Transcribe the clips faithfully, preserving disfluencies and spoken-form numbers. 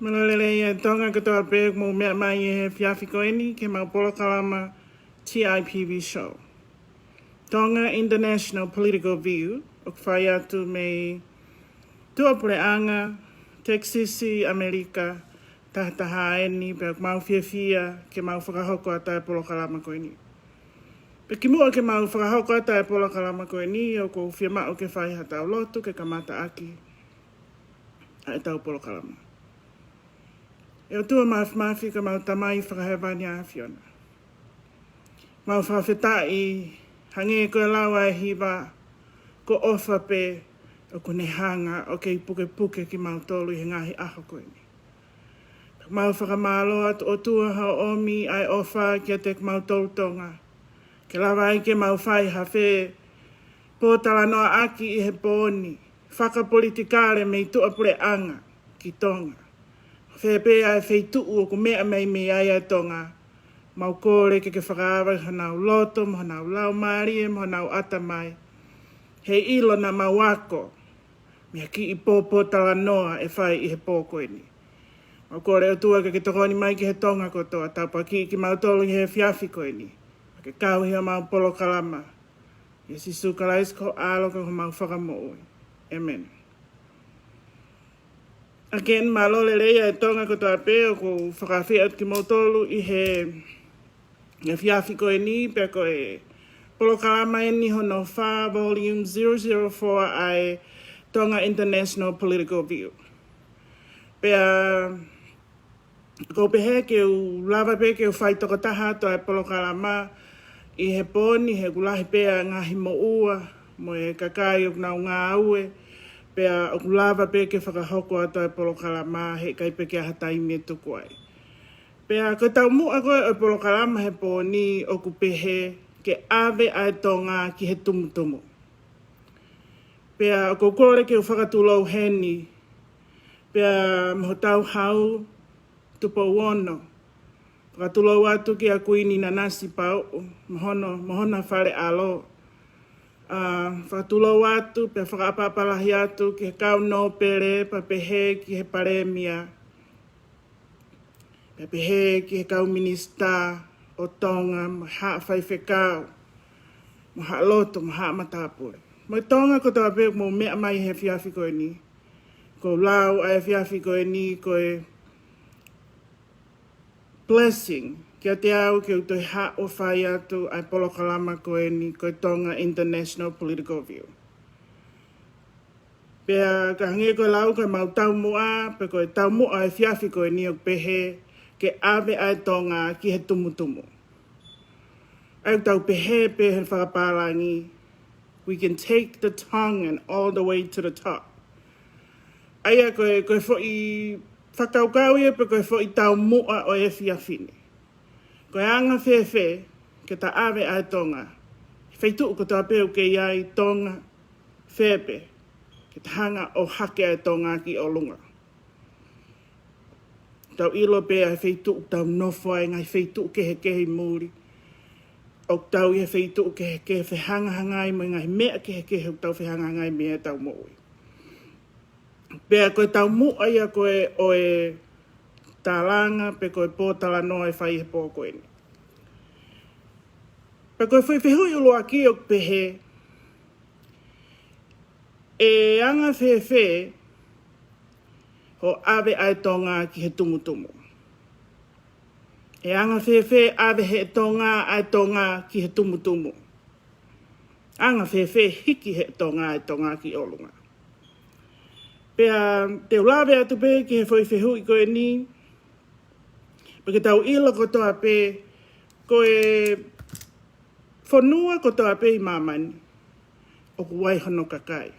Mālō e lelei ʻa e Tonga kotoa pē ʻoku mou meʻa mai he efiafi ko eni ki heʻemau polokalama T I P V Show. Tonga International Political View, ʻoku fai atu mei tuʻapuleʻanga Texas, ʻAmelika, tahataha eni, pea ʻoku mau fiefia ke mau fakahoko atu e polokalama ko eni. Pea kimuʻa ke mau fakahoko atu e polokalama ko eni, ʻoku ou fiemaʻu ke fai haʻatau lotu ke kamata ʻaki ʻa ʻetau polokalama. ʻE ʻOtua Māfimafi, ko ʻemau Tamai Fakahēvani ʻa e ʻAfiona, mau fakafetaʻi, hangē ko e lau ʻa e hiva, ko e ʻofa pē ʻoku ne hanga ʻo kei pukepuke kimautolu ʻi he ngaahi ʻaho ko eni. Mau fakamālō atu ʻOtua hoʻo ʻomi ʻa e ʻofa kiate kimautolu Tonga, ke lava ai ke mau fai ha fepōtalanoaʻaki ʻi he pō ni fakapolitikale mei tuʻapuleʻanga ki Tonga. Fē pē ʻa e feituʻu ʻoku meʻa mai mei ai ʻa e Tonga, mau kole ke ke fakaava ʻi honau loto, mo honau laumālie, mo honau ʻatamai, he ʻilo naʻa mau ako mei ha kiʻi pōtalanoa ʻe fai ʻi he pō ko eni. Mau kole ʻOtua ke ke tokoni mai ki he Tonga kotoa, tāpuakiʻi kimautolu ʻi he efiafi ko eni, ke kau ʻi heʻemau polokalama. ʻIa Sīsū Kalaisi ko ho ʻAlo ko homau Fakamoʻui. ʻĒmeni. Again, mālō e lelei ʻa e Tonga kotoa pē ʻoku ou fakaafeʻi atu kimoutolu ʻi he efiafi ko eni, pea ko e polokalama eni hono fā, volume zero zero four ʻa e Tonga International Political View. Pea ʻoku ou pehē ke u lava pē ke u fai tokotaha atu ʻa e polokalama ʻi he pō ni, he ʻoku lahi pē ʻa e ngaahi moʻua mo e kakai ʻoku nau ngāue, pea ʻoku lava pē ke fakahoko atu ʻa e polokalama, heʻikai pē ke ʻi ai ha taimi ʻe tuku ai. Pea ko e taumuʻa ko ē ʻo e polokalama he pō ni ʻoku pehē ke ʻave ʻa e Tonga ki he tumutumu. Pea ʻoku ou kole ke u fakatulou heni, pea mo hotau Hau, Tupou Ono, fakatulou atu kia Kuini Nanasipauʻu mo hono, mo hona fale ʻalo. ʻA, fakatulou atu, pea fakaʻapaʻapa lahi atu ki he kau nōpele, pea pehē ki he Palēmia, pea pehē ki he kau minisitā ʻo Tonga, mo e haʻa faifekau, mo e haʻa lotu, mo e haʻa matāpule, mo e Tonga kotoa pē ʻoku mou meʻa mai he efiafi ko eni. ʻOku ou lau ʻa e efiafi ko eni ko e blessing kiate au ke u toe haʻu ʻo fai atu ʻa e polokalama ko eni ko e Tonga International Political View. Pea ka hangē ko e lau ko ʻemau taumuʻa, pe ko e taumuʻa ʻo e efiafi ko eni ʻoku pehē ke ʻave ʻa e Tonga ki he tumutumu. ʻA ia ʻoku tau pehē pē he fakapālangi, we can take the Tongan all the way to the top. ʻA ia ko e, ko e foʻi fakakaukau ia pe ko e foʻi taumuʻa ʻo e efiafi ni. Ko e anga fēfē ke ta ʻave ʻa e Tonga, feituʻu kotoa pē ʻoku kei ʻi ai Tonga, fē pē ke ta hanga ʻo hake ʻa e Tonga ki ʻolunga. Tau ʻilo pē ʻa e feituʻu ʻoku tau nofo ai, ngaahi feituʻu kehekehe ʻi muli. ʻOku tau ʻi he feituʻu kehekehe fehangahangai mo e ngaahi meʻa kehekehe ʻoku tau fehangahangai mei ai ʻetau moʻui. Pea ko e taumuʻa ia ko ē ʻo e tālanga pe ko e pōtalanoa ʻe fai he pō ko eni. Pea ko e foʻi fehuʻi ʻuluaki ʻoku pehē, ʻe anga fēfē hoʻo ʻave ʻa e Tonga ki he tumutumu? ʻE anga fēfē ʻave he Tonga ʻa e Tonga ki he tumutumu? Anga fēfē hiki he Tonga ʻa e Tonga ki ʻolunga? Pea te u lave atu pē ki he foʻi fehuʻi ko eni, pea ke tau ʻilo kotoa pē, ko e fonua kotoa pē ʻi māmani ʻoku ʻi ai hono kakai.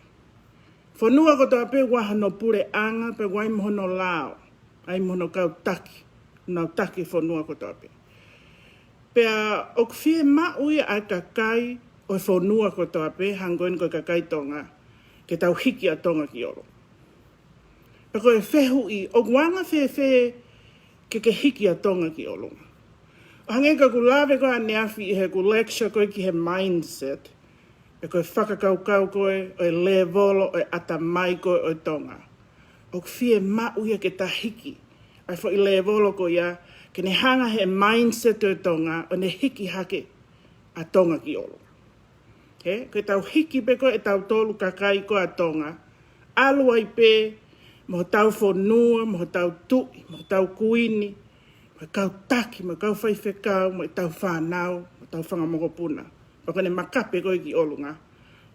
Fonua kotoa pē ʻoku ʻi ai hono puleʻanga, pea ʻoku ʻi ai mo hono lao, ʻi ai mo hono kau taki, nau taki fonua kotoa pē. Pea ʻoku fiemaʻu ia ʻa e kakai ʻo e fonua kotoa pē, hangē ko eni ko e kakai Tonga, ke tau hiki ʻa Tonga ki ʻolunga. Pea ko e fehuʻi, ʻoku anga fēfē ke ke hiki ʻa Tonga ki ʻolunga? ʻO hangē ko ʻeku lave ko ē ʻaneafi ʻi heʻeku lecture ko ē ki he mindset, pe ko e fakakaukau ko ē ʻo e lēvolo ʻo e ʻatamai ko ē ʻo e Tonga, ʻoku fiemaʻu ia ke ta hiki ʻa e foʻi lēvolo ko ia, ke ne hanga he mindset ʻo e Tonga, ʻo ne hiki hake ʻa Tonga ki ʻolunga. He, ko ʻetau hiki pē ko ē ʻetau tolu kakai ko ē ʻa Tonga, ʻalu ai pē, mo hotau fonua, mo hotau tuʻi, mo hotau kuini, mo e kau taki, mo e kau faifekau, mo ʻetau fānau, mo ʻetau fanga mokopuna. Pea ko ʻene makape ko ē ki ʻolunga,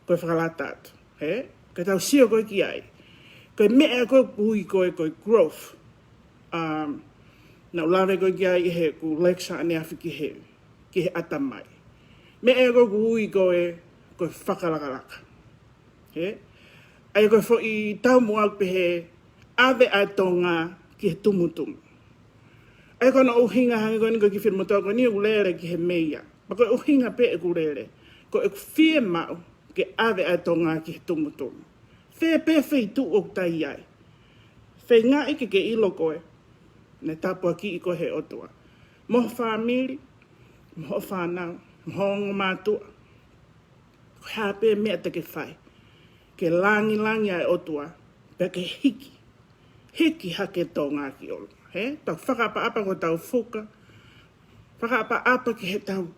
ko e fakalata atu. He, ko ʻetau sio ko ē ki ai. Ko e meʻa ko ē ʻoku ui ko ē, ko e growth. Um, naʻa ku lave ko ē ki ai ʻi heʻeku lecture ʻaneafi ki he, ki he ʻatamai. Meʻa ko ē ʻoku ui ko ē, ko e fakalakalaka. He? ʻA ia ko e foʻi taumuʻa ʻoku pehē ʻave ʻa e Tonga ki he tumutumu. ʻA ia ko hono ʻuhinga hangē ko eni ko e kiʻi finemotuʻa ko eni ʻoku lele ki he meia. Pea ko e ʻuhinga pē ʻeku lele, ko ʻeku fiemaʻu ke ʻave ʻa e Tonga ki he tumutumu. Fē pē feituʻu ʻoku ta ʻi ai. Feingaʻi ke ke ʻilo koe, naʻe tāpuakiʻi koe he ʻOtua. Mo ho fāmili, mo hoʻo fānau, mo ho ongo mātuʻa. Ko e hā pē meʻa te ke fai, ke langilangi ʻa e ʻOtua, pea ke hiki, hiki hake Tonga ki ʻolunga. He? Tau fakaʻapaʻapa ko hotau fuka, fakaʻapaʻapa ki heʻetau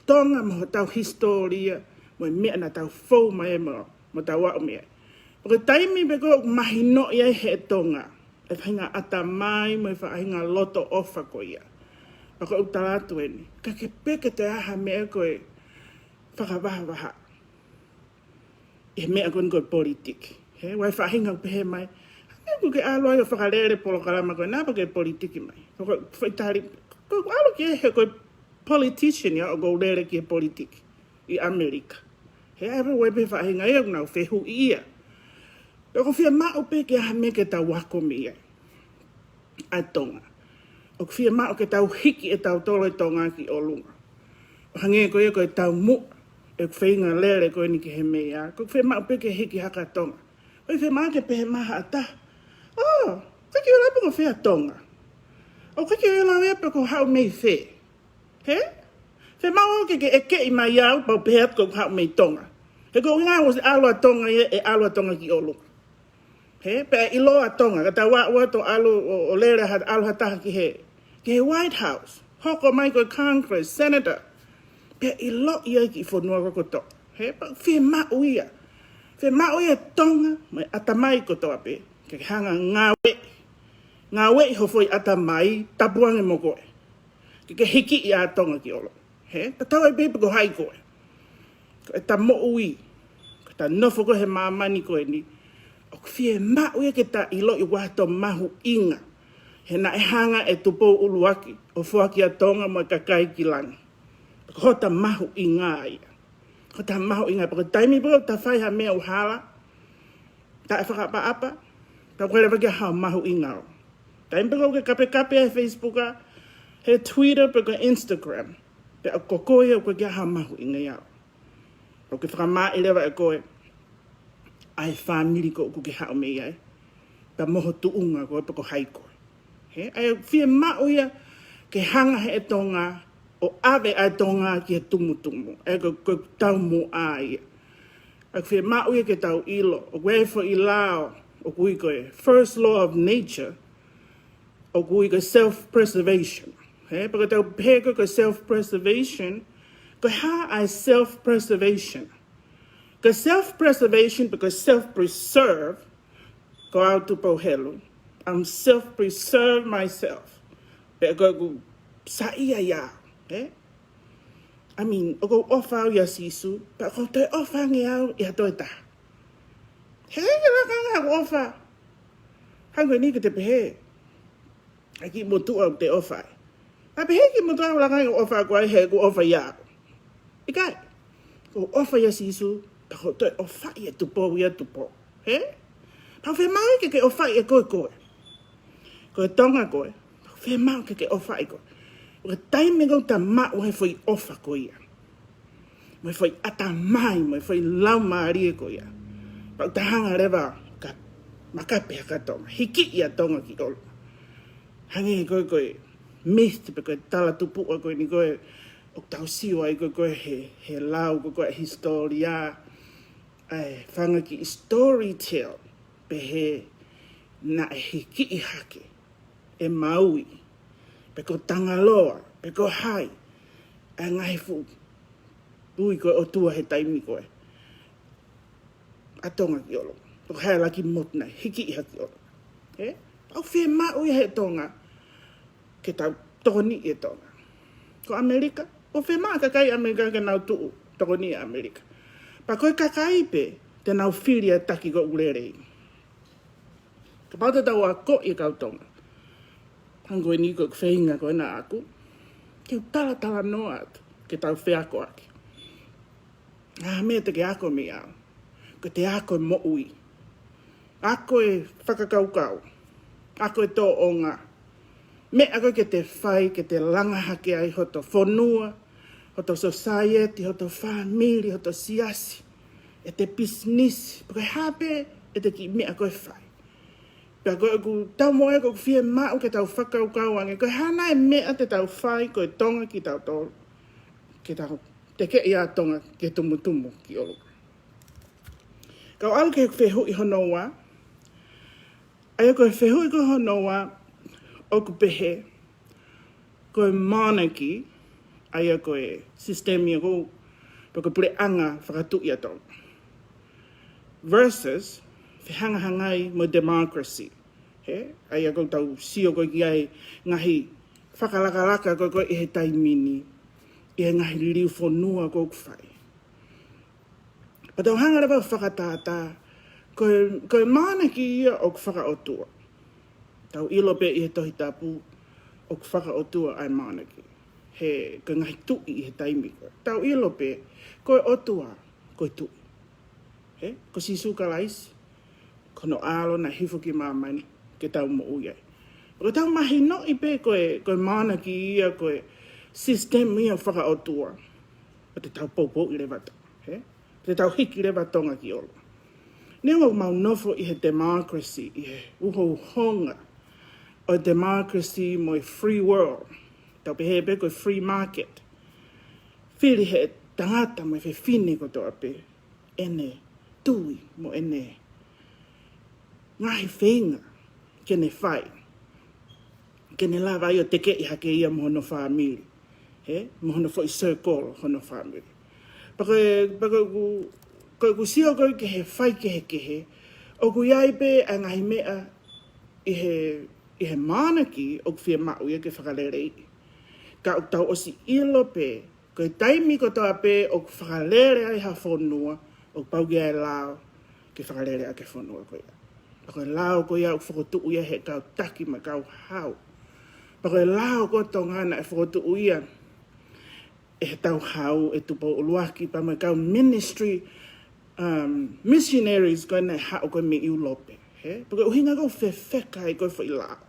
Tonga mo hotau hisitōlia, mo e meʻa naʻa tau fou mai ai mo, mo tau aʻu mai ai. Pea ko e taimi pē ko ē ʻoku mahinoʻi ai he Tonga ʻa e faʻahinga ʻatamai mo e faʻahinga loto ʻofa ko ia. Pea ko ʻeku tala atu eni, ʻikai pē ke toe ʻi ai ha meʻa ko e fakavahavaha ʻi he meʻa ko eni ko e politiki. He, ʻoku ʻi ai e faʻahinga ʻoku pehē mai, he ʻoku ke ʻalu ai ʻo fakalele polokalama ko ena pea ke politiki mai. Ko e foʻi tali, ko ʻeku ʻalu ki ai he ko e politician ia ʻoku ou lele ki he politiki ʻi ʻAmelika. He ʻa ia pē ʻoku ʻi ai pē faʻahinga ia ʻoku nau fehuʻi ia. Pea ʻoku fiemaʻu pē ke ʻi ai ha meʻa ke tau ako mei ai. ʻA Tonga. ʻOku fiemaʻu ke tau hiki ʻe tautolu e Tonga ki ʻolunga. ʻO hangē ko ia ko e taumuʻa ʻeku feinga lele ko eni ki he meia. ʻOku fiemaʻu pē ke hiki hake ʻa Tonga. ʻOku fiemaʻu ke pehē mai ha taha, ʻō, ʻikai ke u ʻilo pe ko fē ʻa Tonga. ʻOku ʻikai ke u ʻilo ia pe ko e haʻu mei fē. He? Fiemaʻu ke ke ʻekeʻi mai au, pea u pehē atu ko ʻeku haʻu mei Tonga. He ko e ʻuhinga ʻoku ʻalu ʻa Tonga ia, ʻe ʻalu ʻa Tonga ki ʻolunga. He, pea ʻiloa ʻa Tonga, ka tau aʻu atu ʻo ʻalu ʻo, ʻo lele ha, ʻalu ha taha ki he, ki he White House, hoko mai ko e Congress, Senator. Pea ʻiloa ia ki he fonua kotoa. He, pea fiemaʻu ia. Fiemaʻu ia ʻe Tonga, mo e ʻatamai kotoa pē, ke ke hanga ngāueʻi. Ngāueʻi ho foʻi ʻatamai, tapu ange mo koe. Ke ke hiki ʻa Tonga ki ʻolunga. He, tatau ai pē pe ko hai koe. Ko ʻeta moʻui, ko ʻeta nofo ko ē he māmani ko eni, ʻoku fiemaʻu ia ke ta ʻiloʻi ʻoku ʻi ai hotau mahuʻinga. He naʻe hanga ʻe Tupou ʻUluaki ʻo foaki ʻa Tonga mo e kakai ki langi. Ko hota mahuʻinga ia. Ko hota mahuʻinga, pea ko e taimi pē ʻoku ta fai ha meʻa ʻoku hala, taʻe fakaʻapaʻapa, ta ʻoku ʻikai leva ke ʻi ai ha mahuʻinga. Taimi pē ʻoku ke kapekape he Facebook, he Twitter, pe ko e Instagram, pea ʻoku ko ia ʻoku ʻikai ke ʻi ai ha mahuʻinga ia. ʻOku ke fakamāʻi leva ʻe koe ʻa e fāmili ko ē ʻoku ke haʻu mei ai, pea mo ho tuʻunga ko ē pe ko hai koe. He, ʻa ia ʻoku fiemaʻu ia ke hanga he ʻe Tonga ʻo ʻave ʻa e Tonga ki he tumutumu. ʻA ia ko, ko e taumuʻa ia. ʻOku fiemaʻu ia ke tau ʻilo, ʻoku ʻi ai e foʻi lao, ʻoku ui ko e first law of nature, ʻoku ui ko e self-preservation. He, pea ko ʻetau pehē ko e self-preservation, ko e hā ʻa e self-preservation? Ko e self-preservation, pe ko e self-preserve, ko au Tupou Helu, I'm self-preserve myself. Pea ko ʻeku saiʻia ia, he? I mean, ʻoku ou ʻofa au ʻia Sīsū, pea ʻoku ou toe ʻofa ange au ʻi ha toe taha. He ʻikai ke laka ange haʻaku ʻofa. Hangē ko eni ke te pehē, ʻa e kiʻi motuʻa ʻoku te ʻofa ai. Naʻa pehē kiʻi motuʻa ʻoku laka ange ʻofa ko ai he ʻoku ʻofa ia. ʻIkai. ʻOku ou ʻofa ʻia Sīsū, pea ʻoku ou toe ʻofa ʻia Tupou ia Tupou. He? Pea ʻoku fiemaʻu ke ke ʻofa ʻia koe koe. Ko e Tonga koe, fiemaʻu ke ke ʻofa ʻia koe. Ko e taimi ʻoku ta maʻu he foʻi ʻofa ko ia, mo e foʻi ʻatamai, mo e foʻi laumālie ko ia, pea ʻoku ta hanga leva ka makape hake ʻa Tonga, hiki ʻa Tonga ki ʻolunga. Hangē ko e, ko e myth pe ko e tala tupuʻa ko eni ko ē ʻoku tau sio ai ko ē ko ē he, he lau ko ē ko ē hisitōlia, ʻa e fanga kiʻi story tell, pehē naʻe hiki hake e Maui, pe ko Tangaloa, pe ko hai, ʻa e ngaahi fuʻu ui ko e ʻotua he taimi ko ē ʻa Tonga ki ʻolunga. Ko hai laki motu naʻe hiki ʻi ha ki ʻolunga. Ē? ʻOku fiemaʻu ia he Tonga ke tau tokoniʻi e Tonga. Ko ʻAmelika, ʻoku fiemaʻu kakai ʻAmelika ke nau tuʻu tokoniʻi ʻAmelika. Pea ko e kakai pē te nau fili ʻa e taki ko ʻoku lelei. Kapau te tau akoʻi e kau Tonga, hangē ko eni ko e feinga ko ena ʻaku, ke u talatalanoa atu, ke tau feakoʻaki. ʻA e meʻa te ke ako mei au, ko e ako e moʻui, ako e fakakaukau, ako e tōʻonga. Meʻa ko ē ke te fai, ke te langa hake ai hoto fonua, hoto society, hoto fāmili, hoto siasi, ʻete pisinisi, pe ko e hā pē ʻete kiʻi meʻa ko ē fai. Pea ko ʻeku taumuʻa ko ʻeku fiemaʻu ke tau fakakaukau ange, ko e hā nai e meʻa te tau fai ko e Tonga kitautolu, ke tau tekeʻi ʻa Tonga ke tumutumu ki ʻolunga. Kau ʻalu ki he fehuʻi hono ua, ʻa ia ko e fehuʻi ko hono ua, ʻoku pehē, ko e monarchy, ʻa ia ko e sisitemi ia ko ē, pe ko e puleʻanga fakatuʻi ʻa Tonga, versus fehangahangai mo e democracy. Ē? ʻA ia ko ʻetau sio ko ē ki ai ngaahi fakalakalaka ko ē ko ē ʻi he taimi ni, ʻi he ngaahi liliu fonua ko ē ʻoku fai. Pea tau hanga leva ʻo fakatātā, ko e, ko e monarchy ia ʻoku fakaʻotua. Tau ʻilo pē ʻi he Tohi Tapu ʻoku fakaʻotua ʻa e monarchy. He ko e ngaahi tuʻi ʻi he taimi ko ē. Tau ʻilo pē, ko e ʻOtua, ko e tuʻi. Ē? Ko Sīsū Kalaisi, ko hono ʻAlo naʻe hifo ki māmani ke tau moʻui ai. Ko ʻetau mahinoʻi pē ko e, ko e monarchy ia, ko e sisitemi ia fakaʻotua, ʻo te tau poupouʻi leva ʻa Tonga, ē? Te tau hiki leva ʻa Tonga ki ʻolunga. Neongo ʻoku mau nofo ʻi he democracy, ʻi he uhouhonga ʻo e democracy mo e free world, tau pehē pē ko e free market, fili he tangata mo e fefine kotoa pē ʻene tui mo ʻene ngaahi feinga ke ne fai, ke ne lava ai ʻo tekeʻi hake ia mo hono fāmili, ē, mo hono foʻi circle hono fāmili. Pea ko e, pea ko ʻeku, ko ʻeku sio ko ē ki he faikehekehe, ʻoku ʻi ai pē ʻa e ngaahi meʻa ʻi he, ʻi he monarchy ʻoku fiemaʻu ia ke fakaleleiʻi. Ka ʻoku tau ʻosi ʻilo pē, ko e taimi kotoa pē ʻoku fakalele ai ha fonua, ʻoku pau ke ʻi ai e lao ke fakalele ʻaki e fonua ko ia. Pea ko e lao ko ia ʻoku fokotuʻu ia ʻe he kau taki mo e kau hau. Pea ko e lao ko ē ʻo Tonga naʻe fokotuʻu ia ʻe he tau hau, ʻe Tupou ʻUluaki, pea mo e kau ministry, um, missionaries ko ē naʻe haʻu ko ē mei ʻIulope. Ē? Pea ko e ʻuhinga ko ē ʻoku fefeka ai ko ē foʻi lao.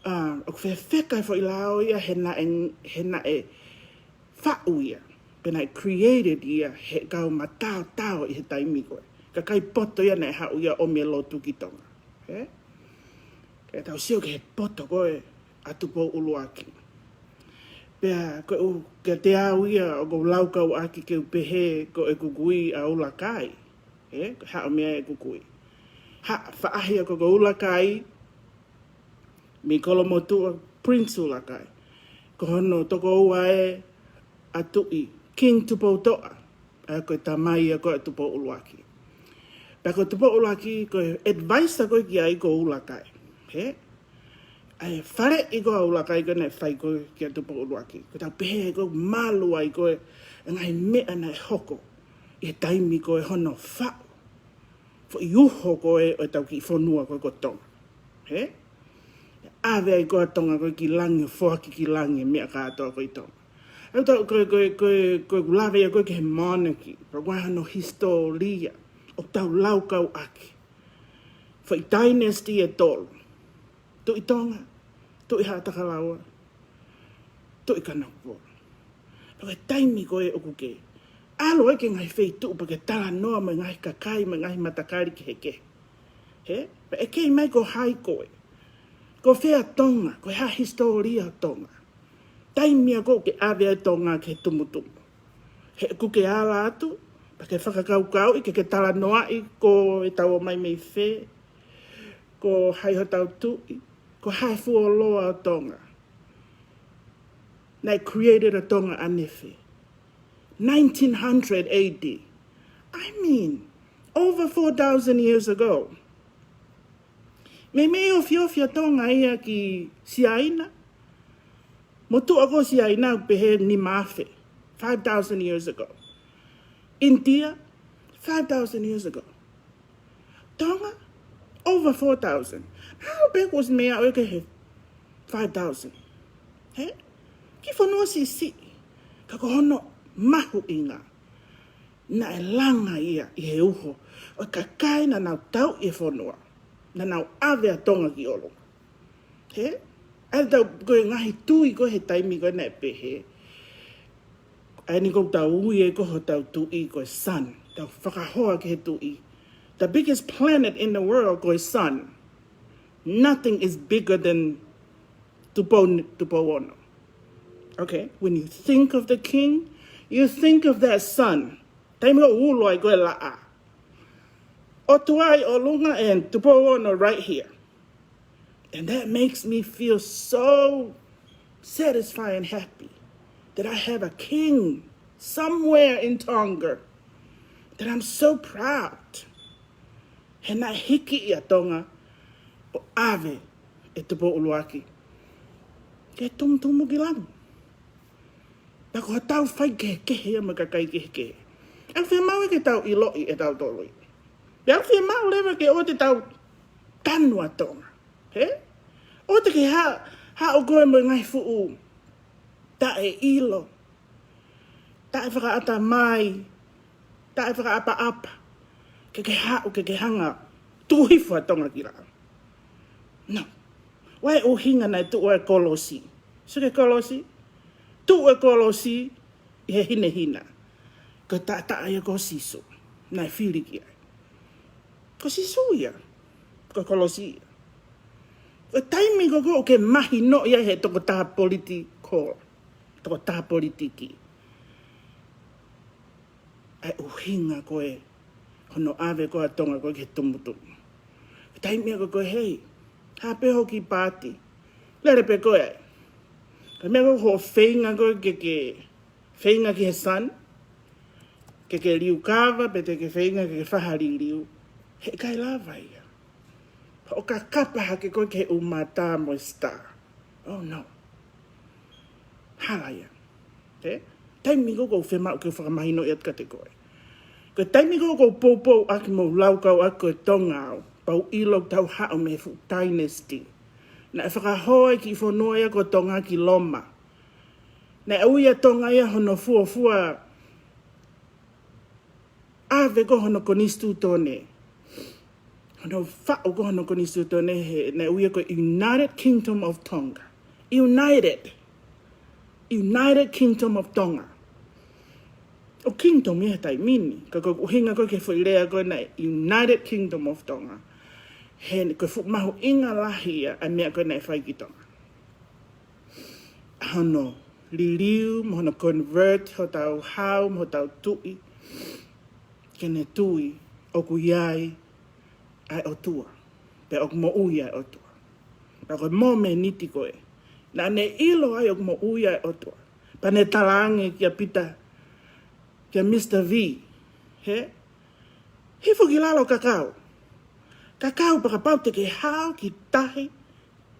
Um, ʻoku fefeka ai foʻi lao ia he naʻe, he naʻe faʻu ia, pe naʻe created ia ʻe he kau mataotao ʻi he taimi ko ē. Kakai poto ia naʻe haʻu ia ʻo ʻomi e lotu ki Tonga. Ē? Ke tau sio ki he poto ko ē ʻa Tupou ʻUluaki. Pea ko ʻeku, kiate au ia ʻoku ou laukau ʻaki ke u pehē ko ʻeku kui ʻa ʻUlakai. Ē? Ko e haʻu mei ai ʻeku kui. Ha, faʻahi ia ko ē ko ʻUlakai, mei Kolomotuʻa, Prince ʻUlakai. Ko hono tokoua ē ʻa Tuʻi, King Tupoutoʻa, ʻa ia ko e tamai ia ko ē ʻa Tupou ʻUluaki. Pea ko Tupou ʻUluaki, ko e advisor ko ē ki ai ko ʻUlakai. Ē? ʻA e faleʻi ko ē ʻa ʻUlakai ko ē naʻe fai ko ē kia Tupou ʻUluaki. Ko ʻetau pehē ko ē ʻoku malu ai ko ē e ngaahi meʻa naʻe hoko ʻi he taimi ko ē hono faʻu foʻi uho ko ē ʻo ʻetau kiʻi fonua ko ē ko Tonga. Ē? ʻAve ai ko ē ʻa Tonga ko ē ki langi, foaki ki langi e meʻa kātoa ko ē ʻi Tonga. ʻA ia ko e, ko e, ko e, ko ʻeku lave ia ko ē ki he monarchy, pea ko e hā hono hisitōlia ʻoku tau laukau ʻaki. Foʻi dynasty ʻe tolu. Tuʻi Tonga, Tuʻi Haʻatakalaua, Tuʻi Kanokupolu. Pea ko e taimi ko ē ʻoku ke ʻalu ai ki he ngaahi feituʻu pea ke talanoa mo e ngaahi kakai, mo e ngaahi matakali kehekehe. Ē? Pea ʻe kei mai ko hai koe. Ko fē ʻa Tonga, ko e hā e hisitōlia ʻo Tonga. Taimi ia ʻoku ke ʻave ai Tonga ki he tumutumu. He ʻoku ke ala atu, pea ke fakakaukauʻi, ke ke talanoaʻi ko ʻetau ō mai mei fē, ko hai hotau tuʻi, Ko e hā e fuoloa ʻo Tonga? Naʻe created ʻa Tonga ʻanefē? Nineteen hundred A D. I mean, over four thousand years ago. Meimei ofiofi ʻa Tonga ia ki Siaina. Motuʻa ko Siaina ʻoku pehē nima afe, five thousand years ago. India, five thousand years ago. Tonga, over four thousand. Naʻa pē kusi mea ʻo ke he five thousand. He? Kiʻi fonua siʻisiʻi. Ka ko hono mahuʻinga, naʻe langa ia ʻi he uho ʻo e kakai naʻa nau tauʻi e fonua. Naʻa nau ʻave ʻa Tonga ki ʻolunga. He? ʻA ia tau ko e ngaahi tui ko ē he taimi ko ē naʻe pehē, ʻa eni ʻoku tau ui ē ko hotau tuʻi ko e sun. Tau fakahoa ki he tuʻi. The biggest planet in the world ko e sun. Nothing is bigger than Tupou, Tupou Ono. Okay, when you think of the king, you think of that sun. Taimi ʻoku ulo ai ko e laʻā. ʻOtua ʻi ʻolunga and Tupou Ono right here. And that makes me feel so satisfied and happy that I have a king somewhere in Tonga that I'm so proud. He naʻe hiki ʻa Tonga ʻo ʻave ʻe Tupou ʻUluaki ke tumutumu ki langi. Pea ko hotau faikehekehe ia mo e kakai kehekehe. ʻOku fiemaʻu ke tau ʻiloʻi ʻe tautolu ia. Pea ʻoku fiemaʻu leva ke ʻoua te tau tanu ʻa Tonga. He? ʻOua te ke ha, haʻu koe mo e ngaahi fuʻu taʻeʻilo, taʻefakaʻatamai, taʻefakaʻapaʻapa, ke ke haʻu, ke ke hanga tuku hifo ʻa Tonga ki langi. No. ʻA ia ʻoku ʻuhinga naʻe tuʻu ai e kolosi. Sio ki he kolosi? Tuʻu e kolosi ʻi he hinehina. Ko e taʻataʻa ia ko Sīsū naʻe fili ki ai. Ko Sīsū ia. Ko e kolosi ia. Ko e taimi ko ē ʻoku ke mahinoʻi ai he tokotaha political, tokotaha politiki, ʻa e ʻuhinga ko ē hono ʻave ko ē ʻa Tonga ko ē ki he tumutumu. Taimi ko ē ko ē, hei, hā pē hoʻo kiʻi paati. Lele pē koe ai. Ko e meʻa ko ē hoʻo feinga ko ē ke, ke feinga ki he sun, ke ke liukava, pe te ke feinga ke ke fakaliliu. He ʻikai lava ia. Hoʻo kakapa hake koe ki he ʻumata mo e star. Oh no. Hala ia. He? Taimi ko ē ʻoku ou fiemaʻu ke fakamahinoʻi atu kiate koe. Ko e taimi ko ē ʻoku ou poupou ʻaki mo laukau ʻaki ko e Tonga au, pea u ʻilo ʻoku tau haʻu mei he fuʻu dynasty naʻe fakahoa e kiʻi fonua ia ko Tonga ki Loma. Naʻe ui ʻa Tonga ia hono fuofua ʻave ko ē hono konisitūtone. Hono faʻu ko ē hono konisitūtone he, naʻe ui ia ko e United Kingdom of Tonga. United. United Kingdom of Tonga. ʻO kingdom ia he taimi ni. Ka ko e ʻuhinga ko ē ki he foʻi lea ko ē naʻe United Kingdom of Tonga. He ko e fuʻu mahuʻinga lahi ia ʻa e meʻa ko ē naʻe fai ki Tonga. Hono liliu, mo hono convert hotau hau, mo hotau tuʻi, ke ne tui ʻoku ʻi ai ʻa e ʻOtua, pea ʻoku moʻui ʻa e ʻOtua. Pea ko e momeniti ko ē naʻa ne ʻilo ai ʻoku moʻui ʻa e ʻOtua, pea ne talaange kia Pita, kia Mister V, he, hifo ki lalo kakau. Kakau pea kapau te ke hao ki tahi,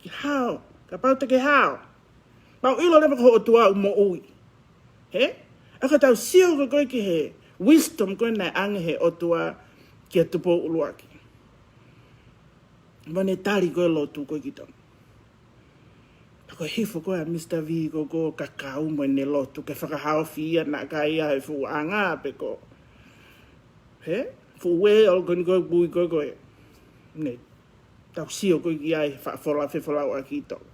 ke hao, kapau te ke hao. Pea u ʻilo leva ko ho ʻOtua ʻoku moʻui. He? ʻA ia ka tau sio ko ē ki he wisdom ko ē naʻe ʻange he ʻOtua kia Tupou ʻUluaki. Mo ʻene tali ko ē lotu ko ē ki Tonga. Pea ko e hifo ko ē ʻa Mister V ko ē ko e kakau mo ʻene lotu ke fakahaofi ia naʻa ka ia he fuʻu anga pe ko. He? Fuʻu ue ʻo ko eni ko e pui ko ē ko ē. Ne tau sio ko ē ki ai fa-, fola fefolauʻaki ʻi Tonga.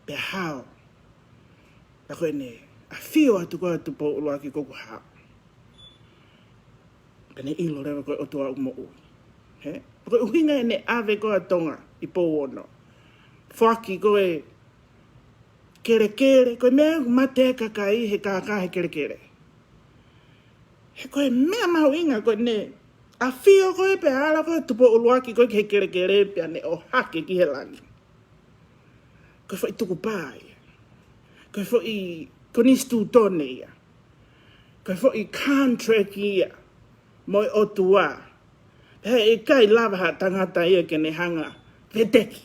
Pea hao. Pea ko ʻene ʻafio atu ko ē ʻa Tupou ʻUluaki ko ē ʻoku hao. Pea ne ʻilo leva ko e ʻOtua ʻoku moʻui. He? Ko e ʻuhinga ʻene ʻave ko ē ʻa Tonga ʻi Pouono. Foaki ko ē kelekele, ko e meʻa ʻoku mate ai e kakai he kākā he kelekele. He ko e meʻa mahuʻinga ko ʻene ʻAfio ko ē pea ala ko ē Tupou ʻUluaki ko ē ki he kelekele pea ne ʻohake ki he langi. Ko e foʻi tukupā ia. Ko e foʻi konisitūtone ia. Ko e foʻi contract ia mo e ʻOtua. He ʻikai lava ha tangata ia ke ne hanga ʻo veteki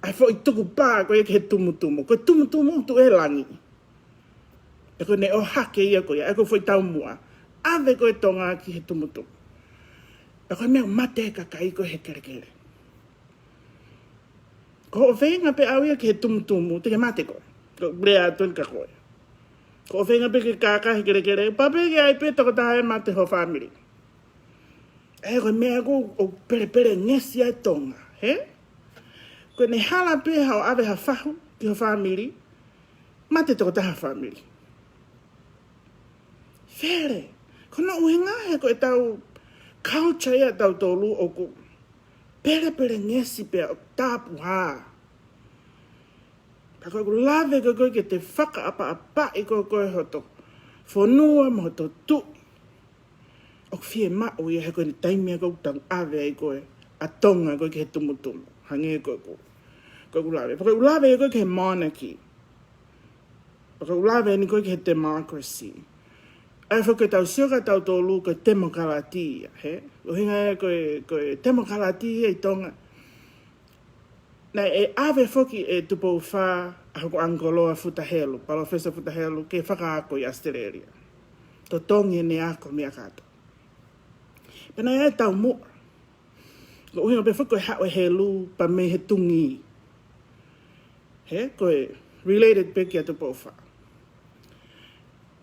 ʻa e foʻi tukupā ko ia ki he tumutumu. Ko e tumutumu ʻoku tuʻu he langi. Pea ko ʻene ʻohake ia ko ia, ʻa ia ko e foʻi taumuʻa. ʻAve ko ē Tonga ki he tumutumu. Pea ko e meʻa mate e kakai ko ē he kelekele. Ko hoʻo feinga pē ʻaʻau ia ki he tumutumu, te ke mate koe. Ko e lea atu eni kia koe. Ko hoʻo feinga pē ke kākā he kelekele, pea pehē ke ʻi ai pē tokotaha ʻe mate ho fāmili. ʻE, ko e meʻa ʻoku, ʻoku pelepelengesi ai Tonga, hē? Ko ʻene hala pē haʻo ʻave ha fahu ki ho fāmili, mate tokotaha fāmili. Fele, ko hono ʻuhinga he ko ʻetau culture ia ʻatautolu ʻoku pelepelengesi pea ʻoku tāpuhā. Pea ko ʻeku lave ko ē ke te fakaʻapaʻapaʻi ko ē hoto fonua mo hoto tuʻi. ʻOku fiemaʻu ia he ko ʻene taimi ia ʻoku tau ʻave ai ko ē ʻa Tonga ko ē ki he tumutumu. Hangē ko ʻeku, ko ʻeku lave. Pea ko ʻeku lave ko ē ki he monarchy. Pea ko ʻeku lave eni ko ē ki he democracy. ʻA ia foki ʻoku tau sio kia tautolu ko e temokalati ia, hē? ʻUhinga ia ko e, ko e temokalati ia ʻi Tonga. Naʻe ʻave foki ʻe Tupou Fā ʻa hoku ʻangikolo ʻa Futa Helu, Palōfesa Futa Helu, ke fakaako ʻi ʻAositelēlia. Totongi ʻene ako meʻa kātoa. Pea naʻe ʻi ai e taumuʻa. Ko e ʻuhinga pē foki ko e haʻu e helu pea mei he tungi. Hē, ko e related pē kia Tupou Fā.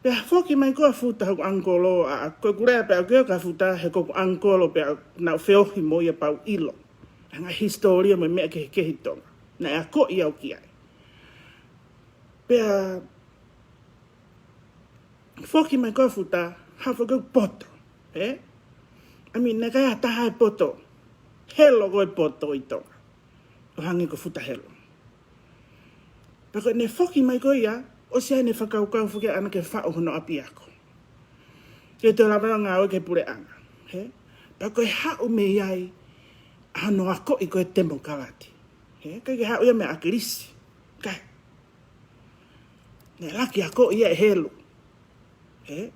Pea foki mai ko ē ʻa Futa, hoku ʻangikolo, ʻa, ʻa, ko ʻeku lea pē ʻaʻaku kia Futa, he ko ʻeku ʻangikolo pē ʻaʻaku, naʻá ku feohi mo ia pea u ʻilo ʻa e ngaahi hisitōlia mo e meʻa kehekehe ʻi Tonga. Naʻe akoʻi au ki ai. Pea foki mai ko ē ʻa Futa, haʻu foki ʻo poto, hē? I mean, naʻe ʻikai ha taha ʻe poto helo ko ē poto ʻi Tonga ʻo hangē ko Futa Helu. Pea ko ʻene foki mai ko ia, ʻosi ʻene fakakaukau foki ʻaʻana ke faʻu hono ʻapiako. Ke toe lava ʻo ngāue ki he puleʻanga, hē? Pea ko e haʻu mei ai ʻa hono akoʻi ko ē temokalati. Hē? ʻIkai ke haʻu ia mei ʻAkilisi. ʻIkai. Naʻe laki akoʻi ia ʻe helu. Hē?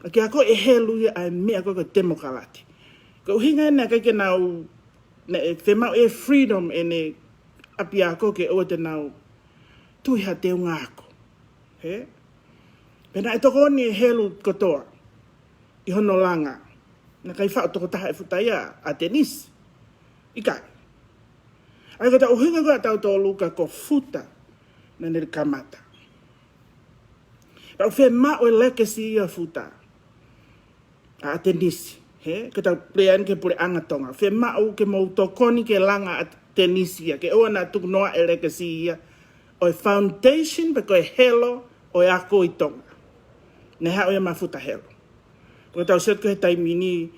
Laki akoʻi ʻe helu ia ʻa e meʻa ko ē ko e temokalati. Ko e ʻuhinga ia naʻe ʻikai ke nau, naʻe fiemaʻu e freedom ʻene ʻapiako ke ʻoua te nau tui ha teunga ako. Hē? Pea naʻe tokoni ʻe helu kotoa ʻi hono langa. Naʻe ʻikai faʻu tokotaha ʻe Futa ia ʻa ʻAtenisi. ʻIkai. ʻA ia ko ʻetau ʻuhinga ko ē ʻatautolu ka ko Futa naʻá ne kamata. Pea ʻoku fiemaʻu e legacy ia ʻa Futa, ʻa ʻAtenisi. Hē? Ke tau pule eni ki he puleʻanga Tonga. Fiemaʻu ke mou tokoni ke langa ʻa ʻAtenisi ia. Ke ʻoua naʻa tukunoaʻi e legacy ia ʻo e foundation pe ko e helo ʻo e ako ʻi Tonga. Naʻe haʻu ia mei Futa Helu. Ko ʻetau sio ko ē he taimi ni,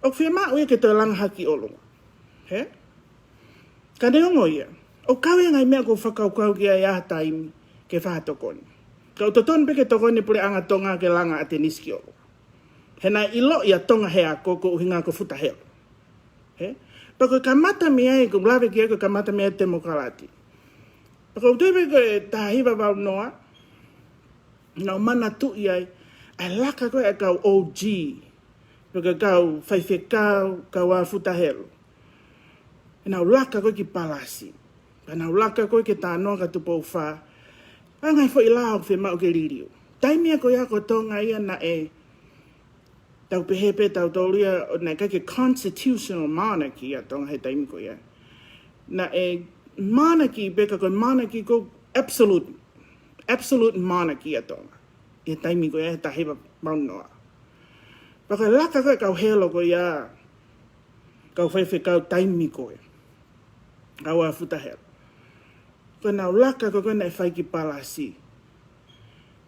ʻoku fiemaʻu ia ke toe langa hake ki ʻolunga. Hē? Ka neongo ia, ʻoku kau ia ngaahi meʻa ʻoku ou fakakaukau ki ai ʻi ha taimi ke fakatokoni. Ka ʻoku totonu pē ke tokoni e puleʻanga Tonga ke langa ʻa ʻAtenisi ki ʻolunga. He naʻe ʻiloʻi ʻa Tonga he ako ko e ʻuhinga ko Futa Helu. Hē? Pea ko e kamata mei ai, ko e lave ki ai ko e kamata mei ai e temokalati. Pea ko e tui pē ko e taha hiva valu noa, naʻá ku manatuʻi ai ʻa e laka ko ē ʻa e kau O G, pe ko e kau faifekau, kau ʻa Futa Helu. Naʻa nau laka ko ē ki Palasi. Pea naʻa nau laka ko ē ke talanoa kia Tupou Fā ʻa e ngaahi foʻi lao ʻoku fiemaʻu ke liliu. Taimi ia ko ia ko Tonga ia naʻe, tau pehē pē tautolu ia, ʻo naʻe ʻikai ke constitutional monarchy ʻa Tonga he taimi ko ia. Naʻe monarchy pē ka ko e monarchy ko e absolute, absolute monarchy ʻa Tonga ʻi he taimi ko ia he taha hiva valu noa. Pea ko e laka ko ē kau helo ko ia, kau faifekau taimi ko ē, kau ʻa Futa Helu. Ko ʻenau laka ko ē naʻe fai ki Palasi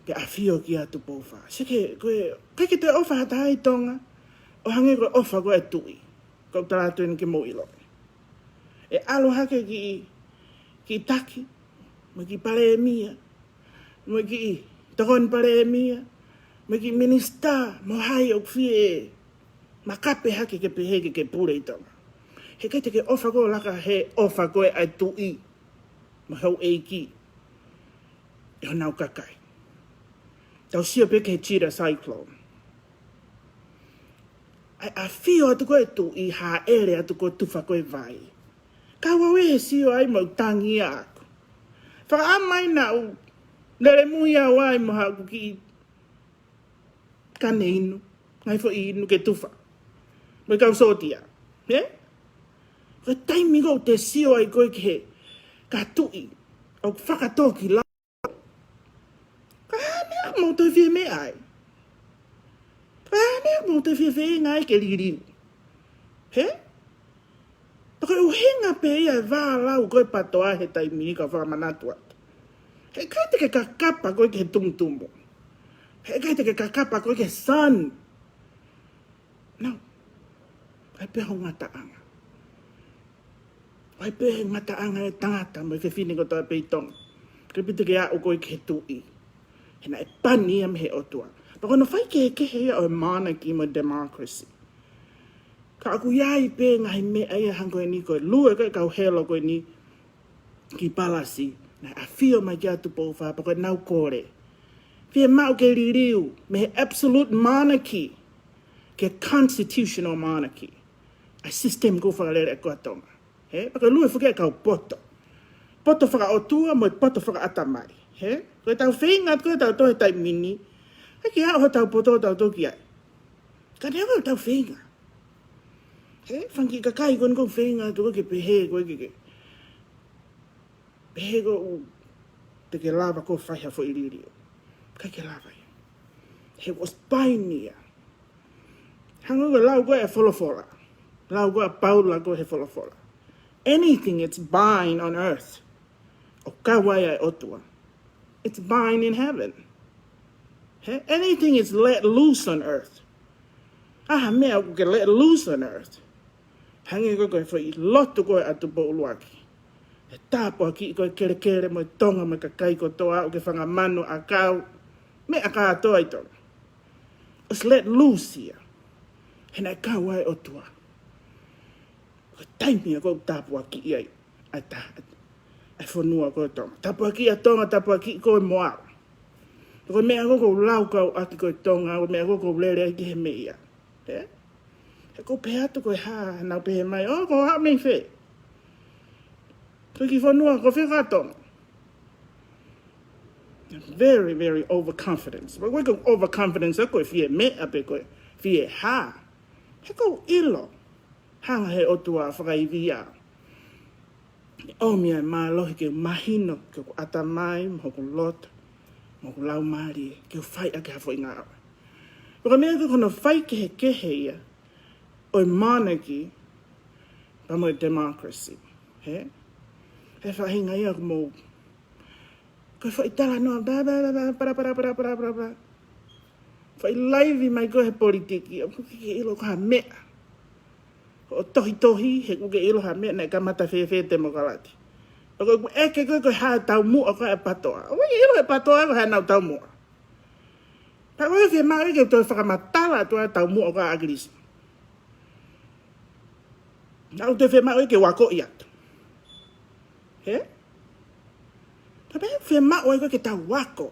ke ʻafio ki ai Tupou Fā. Seke, ko e, ʻikai ke toe ʻofa ha taha ʻi Tonga ʻo hangē ko e ʻofa ko ē ʻa e tuʻi. Ko ʻeku tala atu eni ke mou ʻilo. ʻE ʻalu hake ki, ki taki, mo e kiʻi palēmia, mo e kiʻi tokoni palēmia, mo e kiʻi minisitā, mo hai ʻoku fie Makape hake ke pehē ke ke pule ʻi Tonga. He ʻikai te ke ʻofa koe ʻo laka he ʻofa ko ē ʻa e tuʻi mo e houʻeiki ʻi honau kakai. Tau sio pē ki he Chitta Cyclone. ʻAi ʻafio atu ko ē tuʻi, hāʻele atu ko ē tufa ko ē vai. Ka ʻoua ʻe sio ai mo tangi ʻaʻaku. Fakaʻamu mai naʻa ku lele mui au ai mo haʻaku kiʻi kane inu, ngaahi foʻi inu ke tufa. Mo e kau sōtia. He? Ko e taimi ko ē te sio ai ko ē ki he kau tuʻi ʻoku fakatōkilalo. Ko e hā e meʻa ʻoku mou toe fie meʻa ai? Ko e hā e meʻa ʻoku mou toe fie feinga ai ke liliu? He? Pea ko e ʻuhinga pē ia e vālau ko ē PATOA he taimi ni, ka fakamanatu atu. He ʻikai te ke kakapa koe ki he tumutumu. He ʻikai te ke kakapa koe ki he sun. No. ʻAi pē ho ngataʻanga. ʻAi pē he ngataʻanga e tangata mo e fefine kotoa pē ʻi Tonga. Ke pita ke aʻu koe ki he tuʻi. He naʻe pani ia mei he ʻOtua. Pea ko hono faikehekehe ia ʻo e monarchy mo e democracy. Ka ʻoku ʻi ai pē ngaahi meʻa ia hangē ko eni, ko e lue ko ē kau helo ko eni ki Palasi, naʻe ʻafio mai ki ʻAtupou Fā, pea ko ʻenau kole. Fiemaʻu ke liliu mei he absolute monarchy ki he constitutional monarchy. ʻA e system ko ē fakalele ko ē ʻa Tonga. He? Pea ko e lue foki ʻa e kau poto. Poto fakaʻotua mo e poto fakaʻatamai. He? Ko ʻetau feinga atu ko ē ʻetau toe taimi ni. He ke aʻu hotau poto ʻo tau toki ai. Ka neongo ʻetau feinga. He? Fanga kiʻi kakai ko eni ʻoku feinga atu ko ē ke pehē ko ē ke ke. Pehē ko ē te ke lava ko ē fai ha foʻi liliu. ʻIkai ke lava ia. He was pioneer. Hangē ko e lau ko ē ʻa e folofola. Lau ko ē ʻa Paula ko ē he folofola. Anything it's bind on earth, ʻoku kau ai ʻa e ʻOtua, it's bind in heaven. He? Anything is let loose on earth. ʻA ha meʻa ʻoku ke let loose on earth. Hangē ko ē ko e foʻi lotu ko ē ʻa Tupou ʻUluaki. He tāpuakiʻi ko ē kelekele mo e Tonga mo e kakai kotoa ʻoku ke fanga manu ʻakau. Meʻa kātoa ʻi Tonga. It's let loose ia. He naʻe kau ai ʻa e ʻOtua. Ko e taimi ia ʻoku tāpuakiʻi ai ʻa e ta-, ʻa e fonua ko ē ʻo Tonga. Tāpuakiʻi ʻa Tonga, tāpuakiʻi koe mo au. Ko e meʻa ko ē ʻoku ou laukau ʻaki ko ē ʻa Tonga, ko e meʻa ko ē ʻoku ou lele ai ki he meʻa ia. He? He ʻoku ou pehē atu ko e hā, nau pehē mai, ʻo, ko e hā mei fē? Ko e kiʻi fonua, ko fē ka Tonga? Very, very overconfidence. But we go overconfidence, ko e fie meʻa pe ko e fie hā. He ʻoku ou ʻilo. Hanga he ʻOtua ʻo fakaivia au. ʻOmi ʻa e mālohi ke mahino ki hoku ʻatamai, mo hoku loto, mo hoku laumālie, ke u fai ʻaki ha foʻi ngāue. Pea ko e meʻa ko ē ko hono faikehekehe ia ʻo e monarchy pea mo e democracy. He? He faʻahinga ia ʻoku mou Ko e foʻi talanoa, blah, blah, blah, blah, blah, blah, blah, blah, blah, blah. Foʻi laivi mai ko ē he politiki, ʻoku ke ʻilo ko ha meʻa. Ko e tohitohi, he ʻoku ke ʻilo ha meʻa, naʻe kamata fēfē e temokalati. Pea ko ʻeku ʻeke ko ē ko e hā e taumuʻa ko ē ʻa e PATOA. ʻOku ke ʻilo e PATOA ko e hā ʻenau taumuʻa. Pea ko e fiemaʻu ke toe fakamatala atu ʻa e taumuʻa ko ē ʻa ʻAkilisi. Naʻa ku toe fiemaʻu ke u akoʻi atu. He? Ka pea fiemaʻu ai ko ē ke tau ako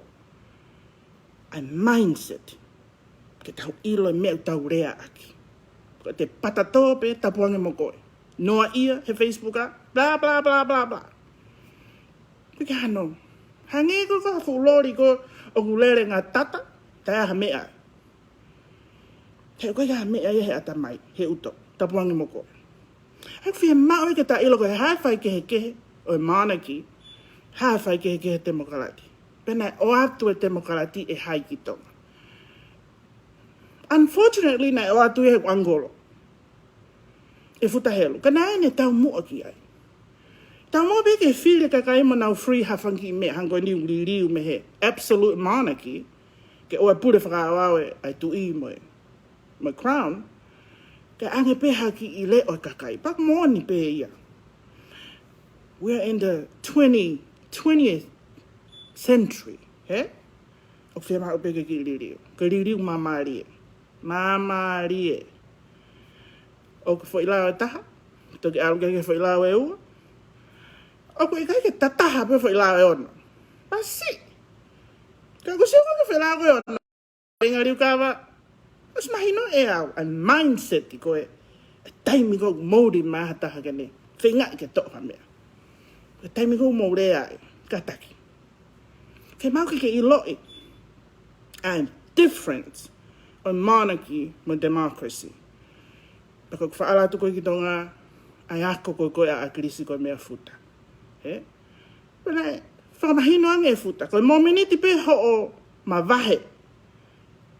ʻa e mindset. Ke tau ʻilo e meʻa ʻoku tau lea ʻaki. Ko e te patatō pē tapuange mo koe. Noaʻia he Facebook ʻa, blah, blah, blah, blah, blah. Ko e ke hano. Hangē ko e fuʻu loli ko ē ʻoku lele ngā tata, taʻe ʻai ha meʻa. He ʻoku ʻikai ha meʻa ia he ʻatamai, he ʻuto, tapuange mo koe. He ʻoku fiemaʻu ia ke ta ʻilo ko e hā e faikehekehe ʻo e monarchy, hā e faikehekehe e temokalati. Pea naʻe ʻoatu e temokalati ʻe hai ki Tonga. Unfortunately, naʻe ʻoatu ia he ʻAngolo. ʻE futa helu. Ka naʻe ʻi ai ʻene taumuʻa ki ai. Taumuʻa pē ke fili e kakai mo nau free ha fanga kiʻi meʻa hangē ko eni ʻoku liliu mei he absolute monarchy. Ke ʻoua ʻe pule fakaʻaoʻao ʻa e tuʻi mo e, mo e crown. Ke ʻange pē ha kiʻi leʻo ʻo e kakai. Pea moʻoni pē ia. We are in the twenty, twentieth century. He? ʻOku fiemaʻu pē ke kiʻi liliu. Ke liliu māmālie. Māmālie. ʻoku foʻi lao ʻe taha, toki ʻalu ki he foʻi lao ʻe ua. ʻOku ʻikai ke tataha pē foʻi lao ʻe ono. Masiʻi. Ka ʻoku sio ki he foʻi lao ʻe ono, ʻi he ngaahi liukava, ʻosi mahino ʻe au, ʻa e mindset ko ē, ʻa e taimi ko ē ʻoku moʻui mai ha taha ke ne feingaʻi ke toʻo ha meʻa. ʻA e taimi ko ē ʻoku mou lea ai, kātaki. Ke mau ke ke ʻiloʻi ʻa e difference ʻo e monarchy mo e democracy. Pea ko e faʻa ʻalu atu ko ē ki Tonga, ʻa e ako ko ē ʻa ʻAkilisi ko e meʻa futa. Ē? Pea naʻe fakamahino ange ʻe Futa, ko e momeniti pē hoʻo mavahe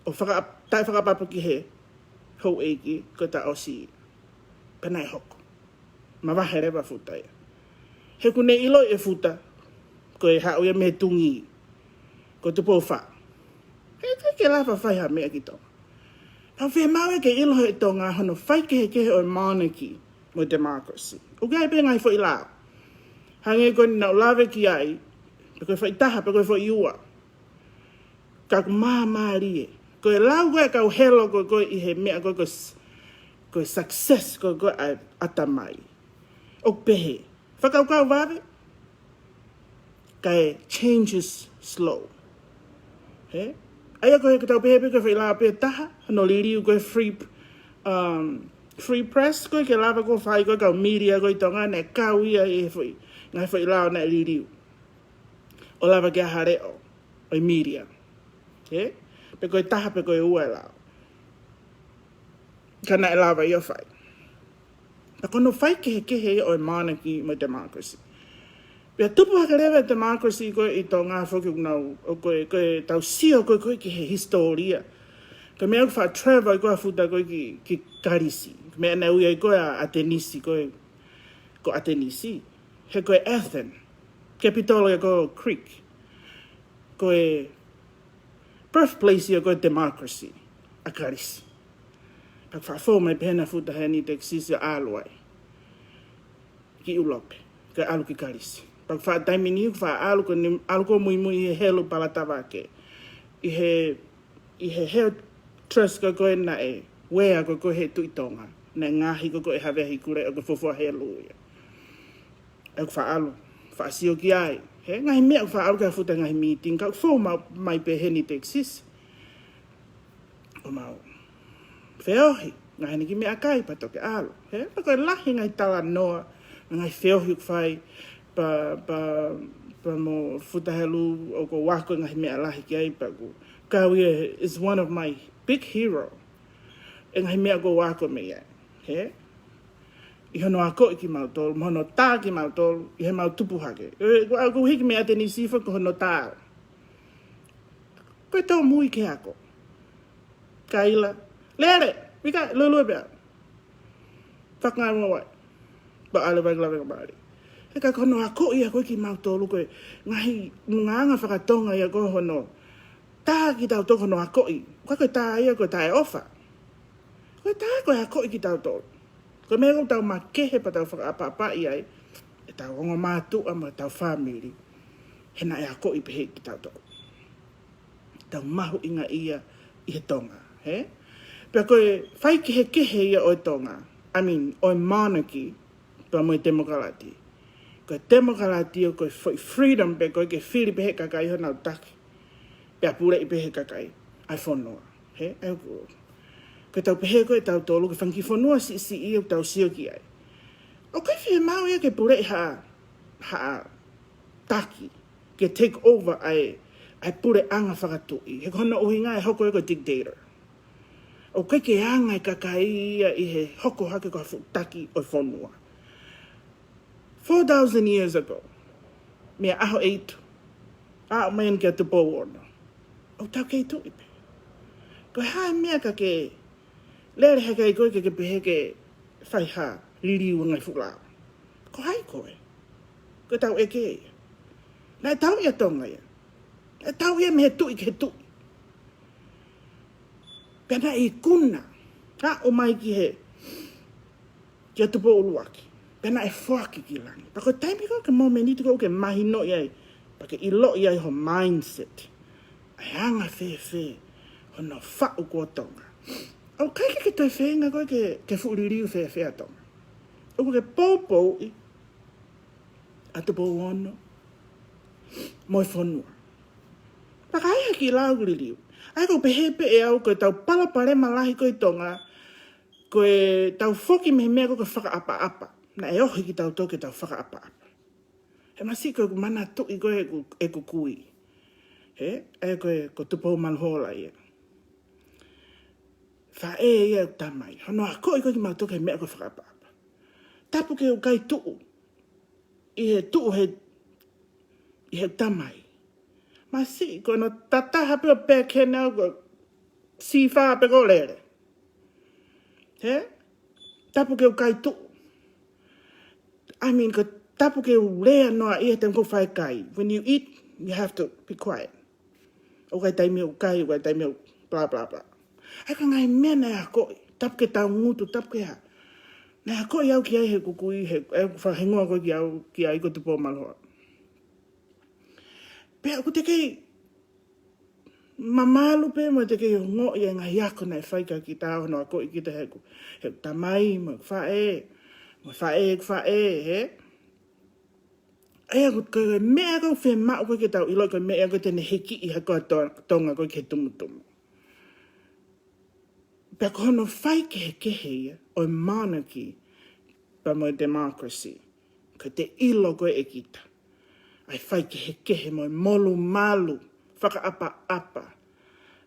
ʻo faka-, taʻefakaʻapaʻapa ki he houʻeiki, ko e taʻosi. Pea naʻe hoko. Mavahe leva Futa ia. He ʻoku ne ʻiloʻi ʻe Futa, ko e haʻu ia mei he Tuʻi, ko Tupou Fā. He ʻikai ke lava fai ha meʻa ki Tonga. Pea fiemaʻu ia ke ʻilo ʻe he Tonga hono faikehekehe ʻo e monarchy mo e democracy. ʻOku ʻi ai pē ngaahi foʻi lao. Hangē ko eni naʻa ku lave ki ai, pe ko e foʻi taha, pe ko e foʻi ua. Ka ʻoku māmālie. Ko e lau ko ē ʻa e kau helo ko ē ʻi he meʻa ko ē ko e s-, ko e success ko ē ʻa e ʻatamai. ʻOku pehē. Fakakaukau vave, kae change is slow. Ē? ʻA ia ko ē ʻoku tau pehē pē ko e foʻi lao pē taha, hono liliu ko e free, um, free press ko ē ke lava ko ē fai ko ē kau media ko ē ʻi Tonga naʻe kau ia ʻi he foʻi, ngaahi foʻi lao naʻe liliu. ʻO lava ke ʻi ai ha leʻo ʻo e media. Ē? Pe ko e taha pe ko e ua e lao. Ka naʻe lava ia ʻo fai. Pea ko hono faikehekehe ia ʻo e monarchy mo e democracy. Pea tupu hake leva e democracy ko ē ʻi Tonga foki ʻoku nau, ʻo ko e, ko e tau sio ko ē ko ē ki he hisitōlia. Ko e meʻa ʻoku faʻa travel ko ē ʻa Futa ko ē ki, ki Kalisi. Ko e meʻa naʻe ui ai ko ē ʻa ʻAtenisi ko ē, ko ʻAtenisi. He ko e Athens, capital ia ko ē ʻo Greek. Ko e birthplace ia ko ē democracy ʻa Kalisi. Pea faʻa fou mai pē hena Futa heni Texas ʻo ʻalu ai ki ʻIulope, kae ʻalu ki Kalisi. Pea faʻa taimi ni, faʻa ʻalu ko eni, ʻalu ko ē muimui he helu palatavake. ʻI he, ʻi he helu trust ko ē naʻe wear ko ē ʻe he Tuʻi Tonga. Naʻe ngaohi ko ē ʻe Havea Hikule ʻo ko e fuofua helu ia. ʻOku faʻa ʻalu, faʻa sio ki ai. He ngaahi meʻa ʻoku faʻa ʻalu ki ai ʻa Futa ngaahi meeting, ka ʻoku fou ma-, mai pē heni Texas. ʻO mau feohi, ngaahi ni ki meʻakai pea toki ʻalu. He, pea ko e lahi ngaahi talanoa, ngaahi feohi ʻoku fai, pea, pea, pea mo Futa Helu ʻoku ou ako ngaahi meʻa lahi ki ai pea ʻoku kau ia is one of my big hero. ʻE ngaahi meʻa ʻoku ou ako mei ai. He? ʻI hono akoʻi kimautolu, mo hono tā kimautolu, ʻi heʻemau tupu hake. ʻE, ʻoku ou hiki mei ʻAtenisi foki ko hono tā. Ko e tōmui ke ako. Kaila, lele, vika, lulue pea. Fakangamua wai. Pea ʻalu ʻo vai lave ka mali. He ka ko hono akoʻi ia ko ē kimautolu ko e ngaahi ngāue fakatonga ia ko ē hono tā kitautolu hono akoʻi. Ka ko e tā ia ko e taʻeʻofa. Ko e tā ko e akoʻi kitautolu. Ko e meʻa ʻoku tau makehe pea tau fakaʻapaʻapaʻi ai, ʻetau ongo mātuʻa mo ʻetau fāmili. He naʻe akoʻi pehē kitautolu. Tau mahuʻingaʻia ʻi he Tonga, he? Pea ko e faikehekehe ia ʻo e Tonga, I mean, ʻo e monarchy, pea mo e temokalati. Ko e temokalati ʻoku ko e foʻi freedom pē ko ē ke fili pē ʻe he kakai honau taki. Pea puleʻi pē ʻe he kakai ʻa e fonua. He, ʻa ia ko, ko ʻetau pehē ko ē ʻe tautolu ko e fanga kiʻi fonua siʻisiʻi ʻoku tau sio ki ai. ʻOku ʻikai fiemaʻu ia ke puleʻi ha, ha taki, ke take over ʻa e, ʻa e puleʻanga fakatuʻi. He ko hono ʻuhinga ʻe hoko ia ko e dictator. ʻOku ʻikai ke anga e kakai ia ʻi he hoko hake ko ha fuʻu taki ʻo e fonua. Four thousand years ago, mei he ʻaho ʻe hitu, aʻu mai eni kia Tupou Ono. ʻOku tau kei tuʻi pē. Ko e hā e meʻa ka ke lele hake ai koe ke ke pehē ke fai ha liliu ngaahi fuʻu lao? Ko hai koe? Ko ʻetau ʻeke ia. Naʻe tauʻi ʻa Tonga ia. Naʻe tauʻi ia mei he tuʻi ki he tuʻi. Pea naʻe ikuna, aʻu mai ki he, kia Tupou ʻUluaki. Pea naʻe foaki ki langi. Pea ko e taimi ko ē, ko e momeniti ko ē ʻoku ke mahinoʻi ai, pea ke ʻiloʻi ai ho mindset. ʻA e anga fēfē hono faʻu ko ē ʻo Tonga. ʻOku ʻikai ke ke toe feinga koe ke, ke fuʻu liliu fēfē ʻa Tonga. ʻOku ke poupouʻi ʻa Tupou Ono mo e fonua. Pea ka ai ha kiʻi lao ʻoku liliu. ʻA ia ʻoku ou pehē pē ʻe au ko ʻetau palopalema lahi ko ē ʻi Tonga, ko ʻetau foki mei he meʻa ko ē ko e fakaʻapaʻapa. Naʻe ohi kitautolu ke tau fakaʻapaʻapa. He masiʻi ko ʻeku manatuʻi ko ē ʻeku, ʻeku kui. Hē? ʻA ia ko ē, ko Tupou Maluhola ia. Faʻē ia ʻeku tamai. Hono akoʻi ko ē kimautolu ki he meʻa ko e fakaʻapaʻapa. Tapu ke u kai tuʻu. ʻI he tuʻu he, ʻi he tamai. Masiʻi, ko hono tataha pē ʻo pehē ki heʻene au ko e sīfā pē ko e lele. Hē? Tapu ke u kai tuʻu. I mean, ko e tapu ke u lea noa ʻi he taimi ʻoku ou fai kai. When you eat, you have to be quiet. ʻOku ʻikai taimi ʻoku kai, ʻoku ʻikai taimi ʻoku blah, blah, blah. ʻA ia ko e ngaahi meʻa naʻe akoʻi. Tapu ke tau ngutu, tapu ke hā. Naʻe akoʻi au ki ai heʻeku kui, he, he fakahingoa ko ē ki au, ki ai ko Tupou Maluhola. Pea ʻoku te kei mamalu pē mo te kei ongoʻi e ngaahi ako naʻe fai kia kita, hono akoʻi kita heʻeku, heʻeku tamai mo ʻeku faʻē, mo e faʻē ʻeku faʻē, hē? ʻA ia ko e meʻa ʻoku fiemaʻu ko ē ke tau ʻilo ko e meʻa ko ē te ne hikiʻi ha ko ē ʻa To-, Tonga ko ē ki he tumutumu. Pea ko hono faikehekehe ia ʻo e monarchy pea mo e democracy. Ko ʻete ʻilo ko ē ʻe kita ʻa e faikehekehe mo e molumalu fakaʻapaʻapa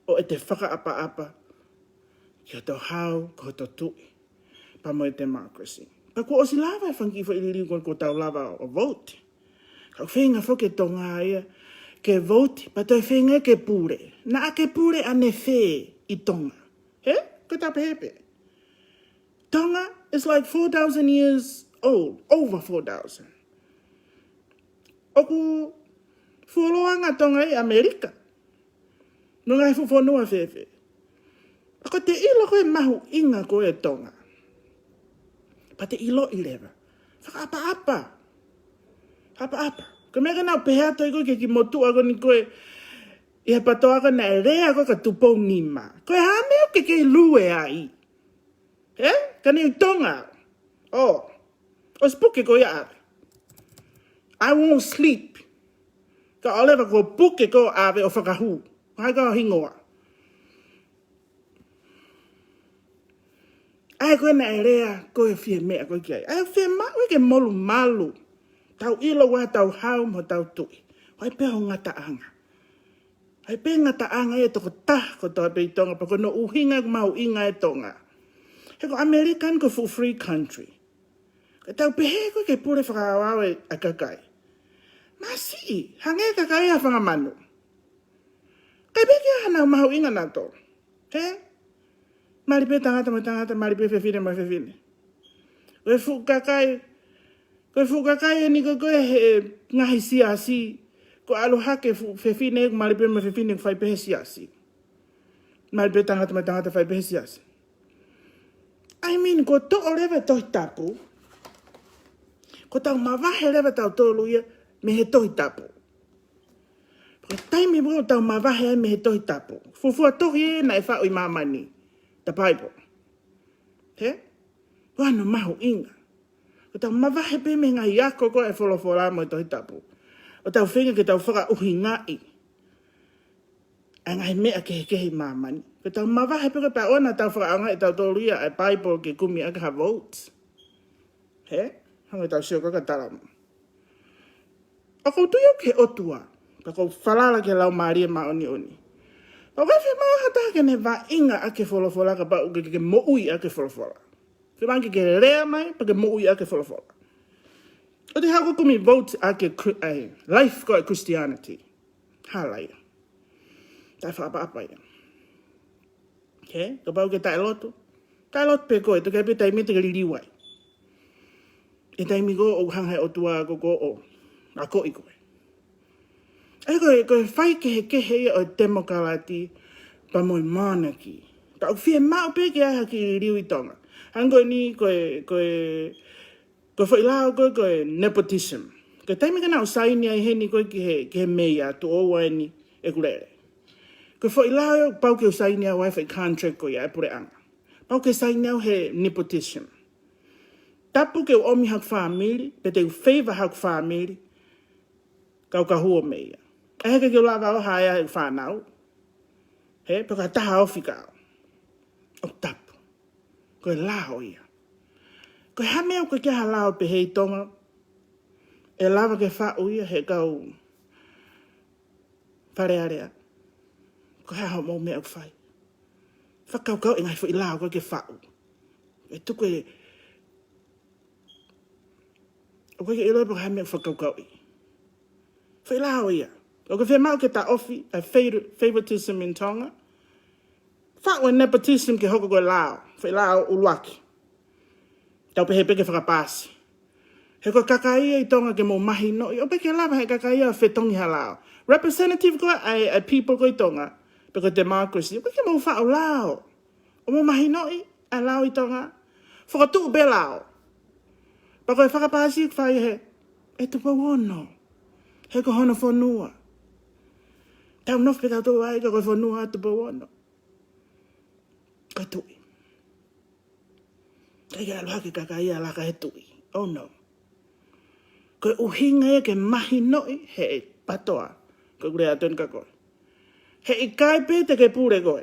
ʻo ʻete fakaʻapaʻapa ki hoto hau, ki hoto tuʻi, pea mo e democracy. Pea kuo ʻosi lava e fanga kiʻi foʻi liliu ko ē kuo tau lava ʻo vote. Ka ʻoku feinga foki e Tonga ia ke vote, pea toe feinga ke pule. Naʻa ke pule ʻanefē ʻi Tonga? Hē? Ko ʻeta pehē pē. Tonga is like four thousand years old, over four thousand. ʻOku fuoloa ʻa Tonga ʻi ʻAmelika. Mo e ngaahi fuʻu fonua fēfē. Pea ko ʻete ʻilo ko ē mahuʻinga ko ē ʻo Tonga, pea te ʻiloʻi leva. Fakaʻapaʻapa. Fakaʻapaʻapa. Ko e meʻa ke nau pehē atu ai ko ē ki he kiʻi motuʻa ko eni ko ē ʻi he PTOA ko ē naʻe lea ko ē kia Tupou Nima. Ko e hā e meʻa ʻoku ke kei lue ai? Hē? Ka ne ʻi Tonga. ʻŌ. ʻOsi puke koe ia ʻave. I won't sleep. Ka ʻoua leva kuo puke koe ʻave ʻo fakahū. Hai ka hingoa. ʻA ia ko ē naʻe lea ko ē fie meʻa ko ē ki ai. ʻA ia fiemaʻu ke molumalu. Tau ʻilo ʻa hotau hau mo hotau tuʻi. ʻOku ʻi ai pē hono ngataʻanga. ʻI ai pē ngataʻanga ia ʻa e tokotaha kotoa pē ʻi Tonga, pea ko hono ʻuhinga ʻoku mahuʻinga e Tonga. He ko ʻAmelika ko e full free country. Ka tau pehē ko ē ke pule fakaaoao ʻa e kakai. Masiʻi, hangē e kakai ʻa e fanga manu. ʻIkai pē ke ʻi ai hanau mahuʻinga nautolu. Hē? Mali pē tangata mo tangata, mali pē fefine mo fefine. Ko e fuʻu kakai, ko e fuʻu kakai eni ko ē ko ē he ngaahi siasi, ko e ʻalu hake fuʻu fefine, mali pē mo fefine, fai pē he siasi. Mali pē tangata mo tangata, fai pē he siasi. I mean, ko e toʻo leva e Tohi Tapu, ko ʻetau mavahe leva ʻa tautolu ia mei he Tohi Tapu. Ko e taimi pē ʻoku tau mavahe ai mei he Tohi Tapu. Fuofua tohi ē naʻe faʻu ʻi māmani, the Bible. Hē? Ko hono mahuʻinga. Ko ʻetau mavahe pē mei he ngaahi ako ko ē ʻa e folofola mo e Tohi Tapu, ʻoku tau feinga ke tau fakaʻuhingaʻi ʻa e ngaahi meʻa kehekehe ʻi māmani. Ko ʻetau mavahe pē ko ē pea ʻoua naʻa tau fakaʻaongaʻi ʻe tautolu ia ʻa e Bible ke kumi ʻaki ha vote. Hē? Hangē ko ʻetau sio ko ē ki he talamo. ʻOku ou tui au ki he ʻOtua, pea ʻoku ou falala ki he Laumālie Māʻoniʻoni. ʻOku ʻikai fiemaʻu ha taha ke ne vaʻinga ʻaki e folofola kapau ʻoku ke, ke moʻui ʻaki e folofola. Fiemaʻu ke ke lea mai, pea ke moʻui ʻaki e folofola. ʻOua te ke haʻu ʻo kumi vote ʻaki e Chri-, ʻa e life ko ē Christianity. Hala ia. Taʻefakaʻapaʻapa ia. Hē? Kapau ʻoku ke taʻelotu, taʻelotu pē koe, toki ʻi ai pē taimi te ke liliu ai. ʻI he taimi ko ē ʻoku hanga ʻe he ʻOtua ko ē ʻo akoʻi koe. ʻA ia ko e, ko e faikehekehe ia ʻo e temokalati pea mo e monarchy. Ka ʻoku fiemaʻu pē ke ʻi ai ha kiʻi liliu ʻi Tonga. Hangē ko eni ko e, ko e, ko e foʻi lao ko ē ko e nepotism. Ko e taimi ko ē naʻa ku saini ai heni ko ē ki he, ki he meia tuʻo ua eni ʻeku lele. Ko e foʻi lao ia ʻoku pau ke u saini au ai, foʻi contract ko ia ʻa e puleʻanga. Pau ke saini au he nepotism. Tapu ke u ʻomi haku fāmili, pe te u favor haku fāmili, kau ka huo meia. ʻE heʻikai ke u lava ʻo haea e fānau. He, pe ko ha taha ofi ka. ʻOku tapu. Ko e lao ia. Ko e hā e meʻa ʻoku ʻikai ha lao pehē ʻi Tonga. ʻE lava ke faʻu ia he kau Fale Alea. Ko e hā hoʻomou meʻa ʻoku fai. Fakakaukau e ngaahi foʻi lao ko ē ke faʻu. ʻE tuku e ʻOku ʻikai ke ʻilo pe ko e hā e meʻa ʻoku fakakaukauʻi. Foʻi lao ia. ʻOku fiemaʻu ke taʻofi ʻa e favor-, favoritism in Tonga. Faʻu e nepotism ke hoko ko e lao. Foʻi lao ʻuluaki. Tau pehē pē ke fakapaasi. He ko e kakai ia ʻi Tonga ke mou mahinoʻi. ʻOku ʻikai ke lava he kakai ia ʻo fetongi ha lao. Representative ko ē ʻa e, ʻa e people ko ē ʻi Tonga. Pe ko e democracy. ʻOku ʻikai ke mou faʻu lao. ʻO mou mahinoʻi ʻa e lao ʻi Tonga. Fokotuʻu pē lao. Pea ko e fakapaasi ʻoku fai he, ʻe Tupou Ono. He ko hono fonua. Tau nofo pē tautolu ai ka ko e fonua ʻa Tupou Ono. Ko e tuʻi. ʻIkai ke ʻalu hake kakai ia ʻo laka he tuʻi. Oh no. Ko e ʻuhinga ia ke mahinoʻi he PATOA. Ko e kule atu eni ka ko e. He ʻikai pē te ke pule koe.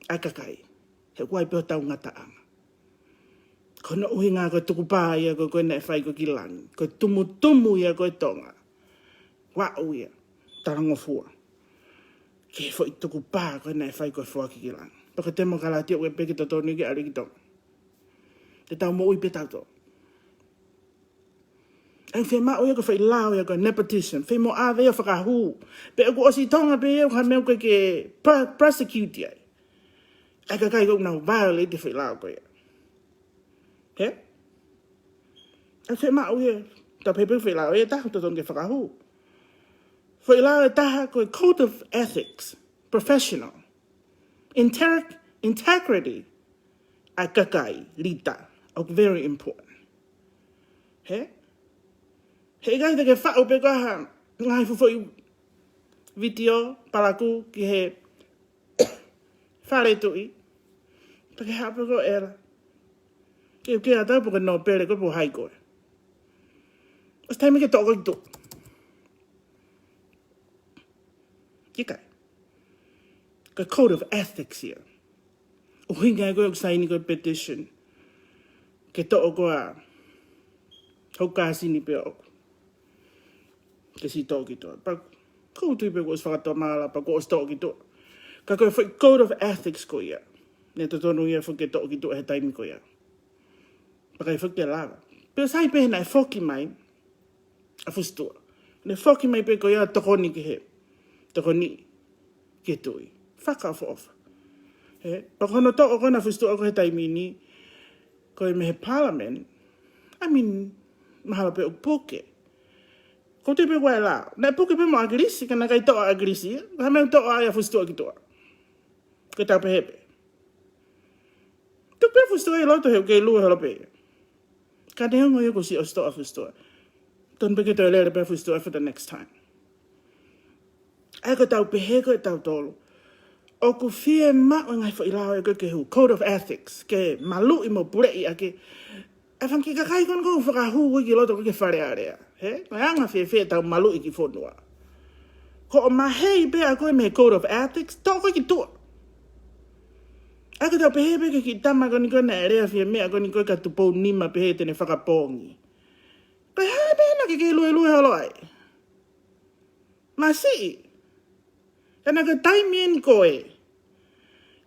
ʻA e kakai. He ʻoku ʻi ai pē hotau ngataʻanga. Ko hono ʻuhinga ko e tukupā ia ko ē naʻe fai ko ē ki langi. Ko e tumutumu ia ko ē Tonga. Ua ʻo ia. Talangofua. Ki he foʻi tukupā ko ē naʻe fai ko ē foaki ki langi. Pea ko e temokalati ʻoku ʻikai pē ke totonu ke ʻalu ki Tonga. Te tau moʻui pē tautolu. ʻE fiemaʻu ia ko e foʻi lao ia ko e nepotism. Fai mo ʻave ia ʻo fakahū. Pea ʻoku ʻosi ʻi Tonga pē ia ko e hā e meʻa ʻoku ʻikai ke pro-, prosecute ai. ʻA e kakai ko ē ʻoku nau violate e foʻi lao ko ia. He? ʻE fiemaʻu ia. Tau pehē pē foʻi lao ia ʻe taha totonu ke fakahū. Foʻi lao ʻe taha ko e code of ethics. Professional. Inter-, integrity. ʻA e kakai, leader, ʻoku very important. He? He ʻikai te ke faʻu pē ko ha ngaahi fuʻu foʻi vitiō, palakū, ki he Fale Tuʻi. Pea ke haʻu pē ko ē ʻo ʻela. Ke, ke ʻatā pē ko e nōpele ko ē pe ko hai koe. ʻOsi taimi ke toʻo koe ki tuʻa. ʻIkai. Ko e code of ethics ia. ʻUhinga ia ko ē ʻoku saini ko ē petition. Ke toʻo koe ʻa hoku kāsini pē ʻoʻoku. Ke siʻi toʻo ki tuʻa. Pea ʻoku ou tui pē kuo ʻosi fakatomala, pea kuo ʻosi toʻo ki tuʻa. Ka ko e foʻi code of ethics ko ia. Naʻe totonu ia foki ke toʻo ki tuʻa he taimi ko ia. Pea ʻikai foki ke lava. Pea sai pē naʻe foki mai ʻa Fusituʻa. Naʻe foki mai pē ko ia ʻo tokoni ki he. Tokoni ki he tuʻi. Fakaʻofoʻofa. He, pea ko hono toʻo ko ena ʻa Fusituʻa ko ē he taimi ni, ko e mei he Parliament, I mean, mahalo pē ʻoku puke. ʻOku ou tui pē ʻoku ʻi ai e lao. Naʻe puke pē mo ʻAkilisi, ka naʻe ʻikai toʻo ʻe ʻAkilisi, ko e hā e meʻa ʻoku toʻo ai ʻa Fusituʻa ki tuʻa. Ko e tau pehē pē. Tuku pē Fusituʻa ʻi loto he ʻoku kei lue holo pē. Ka neongo ia kuo ʻosi ʻosi toʻo ʻa Fusituʻa. Tonu pē ke toe lele pē ʻa Fusituʻa for the next time. ʻA ia ko e tau pehē ko ē tautolu. ʻOku fiemaʻu e ngaahi foʻi lao ia ko ē ke hū. Code of ethics. Ke maluʻi mo puleʻi ʻaki. ʻA e fanga kiʻi kakai ko ena ʻoku fakahū ko ē ki loto ko ē ki he Fale Alea. He? Ko e anga fēfē ʻetau maluʻi e kiʻi fonua. Ko hoʻo mahei pē ʻa koe mei he code of ethics, toʻo koe ki tuʻa. ʻA ia ko e tau pehē pē ki he kiʻi tama ko eni ko ē naʻe lea fie meʻa ko eni ko ē kia Tupounima pehē te ne fakapoongi. Ko e hā pē naʻa ke kei luelue holo ai. Masiʻi. Ka naʻa ko e taimi eni ko ē.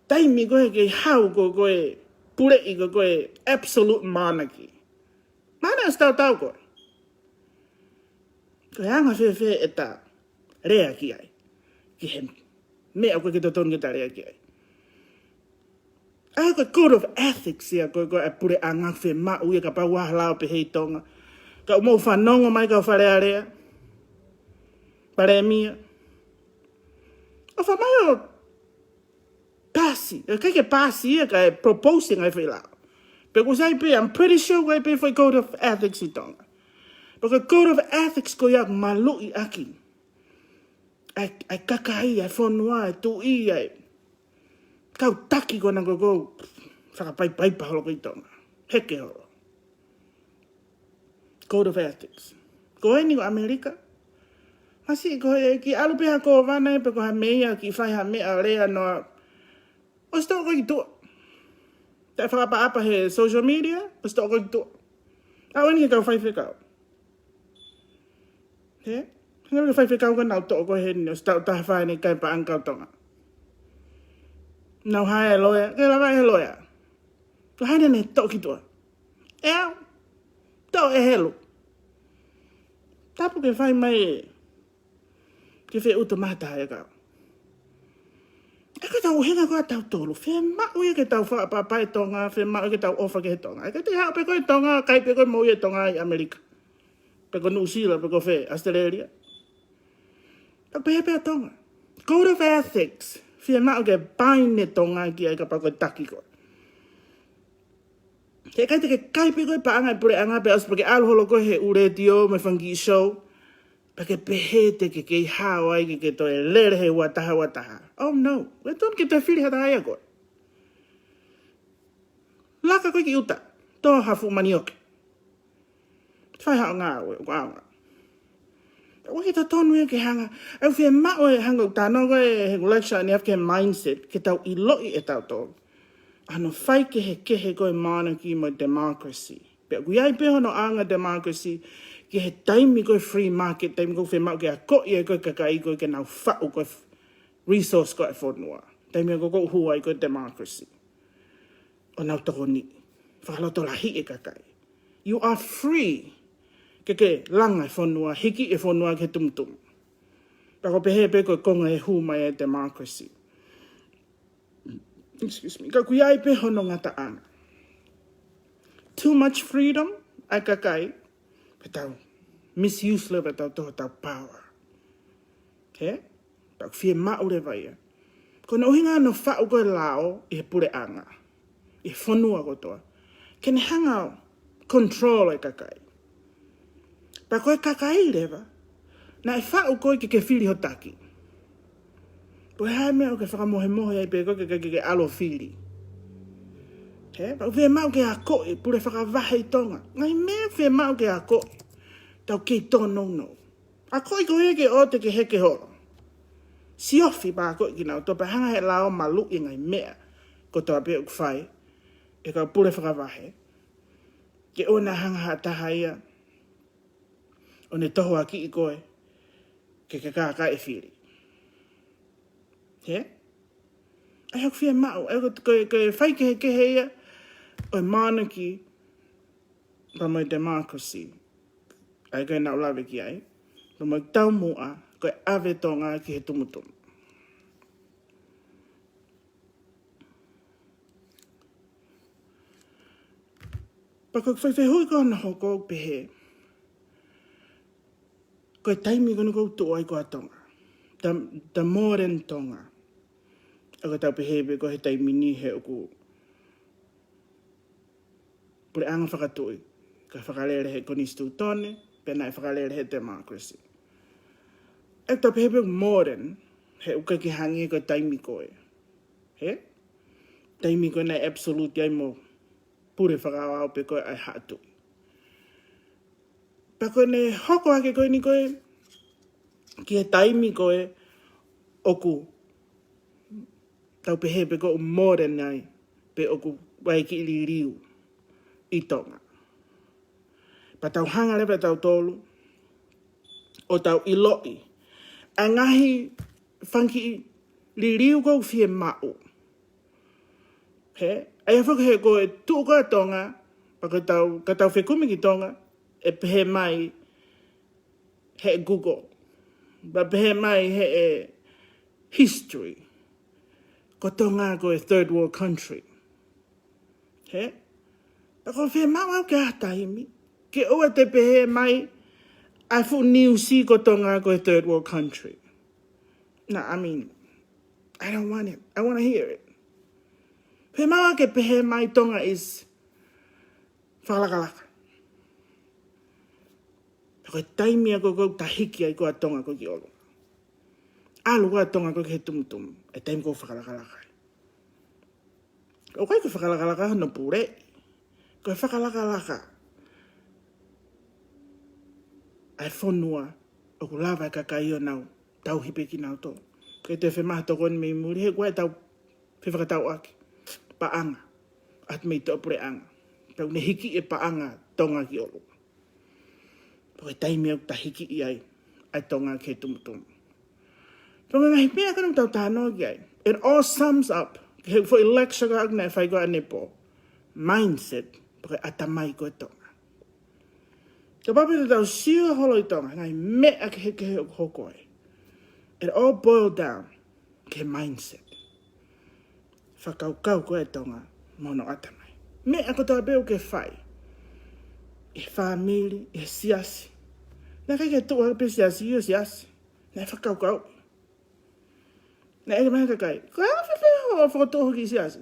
Taimi ko ē ke hau ko ē, ko ē puleʻi ko ē, ko ē absolute monarchy. Mahalo naʻe ʻosi tautau koe. Ko e anga fēfē ʻeta lea ki ai. Ki he meʻa ʻoku ʻikai ke totonu ke ta lea ki ai. ʻA ia ko e code of ethics ia ko ē, ko e puleʻanga fiemaʻu ia kapau ʻoku ʻi ai ha lao pehē ʻi Tonga. Ka ʻoku mou fanongo mai kau Fale Alea. Palēmia. ʻOfa mai ʻo paasi. ʻE ʻikai ke paasi ia kae propose e ngaahi foʻi lao. Pea ʻoku sai pē, I'm pretty sure ʻoku ʻi ai pē foʻi code of ethics ʻi Tonga. Pea ko e code of ethics ko ia ʻoku maluʻi ʻaki. ʻA e, ʻa e kakai, ʻa e fonua, ʻa e tuʻi, ʻa e kau taki ko ena ko ē ʻoku Fakapaipaipa holo ko ē ʻi Tonga. Heke holo. Code of ethics. Ko eni ko ʻAmelika. Masiʻi ko ē kiʻi ʻalu pē ha kōvana pe ko ha meia kiʻi fai ha meʻa lea noa. ʻOsi toʻo ko ē ki tuʻa. Taʻe fakaʻapaʻapa he social media, ʻosi toʻo ko ē ki tuʻa. ʻAlu eni ki he kau faifekau. Hē? Hangē ko e faifekau ko ē naʻa nau toʻo ko ē heni, ʻosi taʻu taha fā eni ʻikai paʻanga kau Tonga. Nau hae loea, ke lava e loea. Ko hai naʻa ne toʻo ki tuʻa? ʻE au. Toʻo ʻe Helu. Tapu ke fai mai ē. Ke fie ʻuta mai ha taha ia kau. ʻE ko e tau ʻuhinga ko ē ʻa tautolu. Fiemaʻu ia ke tau fakaʻapaʻapa e Tonga, fiemaʻu ia ke tau ʻofa ki he Tonga. ʻE ko e te haʻu pē ko ē Tonga, kai pē ko ē moʻui e Tonga ʻi ʻAmelika. Pe ko Nuʻusila, pe ko fē, ʻAositelēlia. Pea pehē pē ʻa Tonga. Code of ethics. Fiemaʻu ke paine Tonga ki ai kapau ko e taki ko ē. He ʻikai te ke kai pē ko ē paʻanga e puleʻanga pea ʻosi pē ke ʻalu holo ko ē he ʻū letiō mo e fanga kiʻi show. Pea ke pehē te ke kei hao ai ke ke toe lele he ua taha ua taha. Oh no. ʻE tonu ke toe fili ha taha ia ko ē. Laka ko ē ki ʻuta. Toʻo ha fuʻu manioke. Fai haʻo ngāue, ko e ʻaonga. ʻOku ʻikai totonu ia ke hanga. ʻE fiemaʻu e hanga ʻo tano ko ē he lecture ni ʻa e ke mindset, ke tau ʻiloʻi ʻe tautolu. ʻAno fai kehekehe ko ē monarchy mo e democracy. Pea ʻoku ʻi ai pē hono ʻaonga democracy, ki he taimi ko ē free market, taimi ko ē fiemaʻu ke akoʻi ai ko ē kakai ko ē ke nau faʻu ko ē resource ko ē fonua. Taimi ko ē ʻoku hū ai ko ē democracy. ʻO nau tokoni. Fakalotolahiʻi e kakai. You are free. Ke ke langa e fonua, hiki e fonua ki he tumutumu. Pea ko e pehē pē ko e konga e hū mai e democracy. Excuse me. Ka ʻoku ʻi ai pē hono ngataʻanga. Too much freedom, ʻa e kakai, pea tau misuse leva ʻetau toho ʻetau power. Hē? Pea ʻoku fiemaʻu leva ia. Ko hono ʻuhinga hono faʻu ko ē lao ʻi he puleʻanga, ʻi he fonua kotoa. Ke ne hanga ʻo control e kakai. Pea ko e kakai leva, naʻe faʻu koe ke ke fili ho taki. Ko e hā e meʻa ʻoku ke fakamohemohe ai pē koe ke, ke, ke, ke ʻalu ʻo fili. Hē, pea ʻoku fiemaʻu ke akoʻi, pule fakavahe ʻi Tonga. Ngaahi meʻa ʻoku fiemaʻu ke akoʻi. Tau kei tōnounou. Akoʻi ko ia ke ʻoua te ke heke holo. Siofi pea akoʻi kinautolu pea hanga he lao ʻo maluʻi e ngaahi meʻa kotoa pē ʻoku fai ʻe he kau pule fakavahe. Ke ʻoua naʻa hanga ha taha ia ʻo ne tohoakiʻi koe ke ke kākaaʻi e fili. Hē? ʻA ia ʻoku fiemaʻu, ʻa ia ko, ko, ko e fai kehekehe ia ʻo e monarchy pea mo e democracy. ʻA ia ko ē naʻa ku lave ki ai. Pea mo e taumuʻa, ko e ʻave Tonga ki he tumutumu. Pea ko e faifehuʻi ko ē naʻe hoko ʻo pehē, ko e taimi ko eni ʻoku tuʻu ai ko ē ʻa Tonga. The, the modern Tonga. ʻA ia ko e tau pehē pē ko ē he taimi ni he ʻoku puleʻanga fakatuʻi, ka fakalele he konisitūtone, pea naʻe fakalele he democracy. ʻE tau pehē pē modern, he ʻoku ʻikai ke hangē ko e taimi ko ē. Hē? Taimi ko ē naʻe absolute ai mo pule fakaaoao pē ko ē ʻa e haʻa tuʻi. Pea ko ʻene hoko hake ko eni ko ē, ki he taimi ko ē ʻoku tau pehē pē ko ē ʻoku modern ai, pe ʻoku ʻi ai e kiʻi liliu ʻi Tonga. Pea tau hanga leva ʻe tautolu ʻo tau ʻiloʻi ʻa e ngaahi fanga kiʻi liliu ʻoku fiemaʻu. Hē? ʻA ia foki he ko e tuʻu ko ē ʻa Tonga, pea ka tau, ka tau fekumi ki Tonga, ʻe pehē mai he Google. Pea pehē mai he history. Ko Tonga ko e third world country. Hē? Pea ʻoku fiemaʻu au ke ʻi ai ha taimi ke ʻoua te pehē mai ʻa e fuʻu news ko Tonga ko e third world country. No, I mean, I don't want it. I wanna hear it. Fiemaʻu ke pehē mai Tonga is fakalakalaka. Ko e taimi ia ko ē ʻoku tau hiki ai ko ē ʻa Tonga ko ē ki ʻolunga. ʻAlu ko ē ʻa Tonga ko ē ki he tumutumu. ʻA e taimi ko ē ʻoku fakalakalaka ai. ʻOku ʻikai ko e fakalakalaka hono pule. Ko e fakalakalaka ʻa e fonua ʻoku lava e kakai ʻo nau tauhi pē kinautolu. Ke te femaha tokoni mei muli he ʻoku ʻi ai ʻetau fefakatauʻaki. Paʻanga. ʻAtu mei tuʻapuleʻanga. Tau ne hiki e paʻanga Tonga ki ʻolunga. Pea ko e taimi ʻoku ta hiki ai ʻa e Tonga ki he tumutumu. Pea ko e ngaahi meʻa ko ena ʻoku tau talanoa ki ai. It all sums up. He foʻi lecture ko ena naʻe fai ko ē ʻanepō. Mindset. Pea ko e ʻatamai ko ē Tonga. Kapau pē te tau sio holo ʻi Tonga, ngaahi meʻa kehekehe ʻoku hoko ai. It all boil down ki he mindset. Fakakaukau ko ē Tonga mo hono ʻatamai. Meʻa kotoa pē ʻoku ke fai. ʻI he fāmili, ʻi he siasi. Naʻe ʻikai ke tuʻu hake pē siasi ʻo siasi. Naʻe fakakaukau. Naʻe ʻeke mai kakai. Ko e hā fēfē hoʻo fokotuʻu hoʻo kiʻi siasi?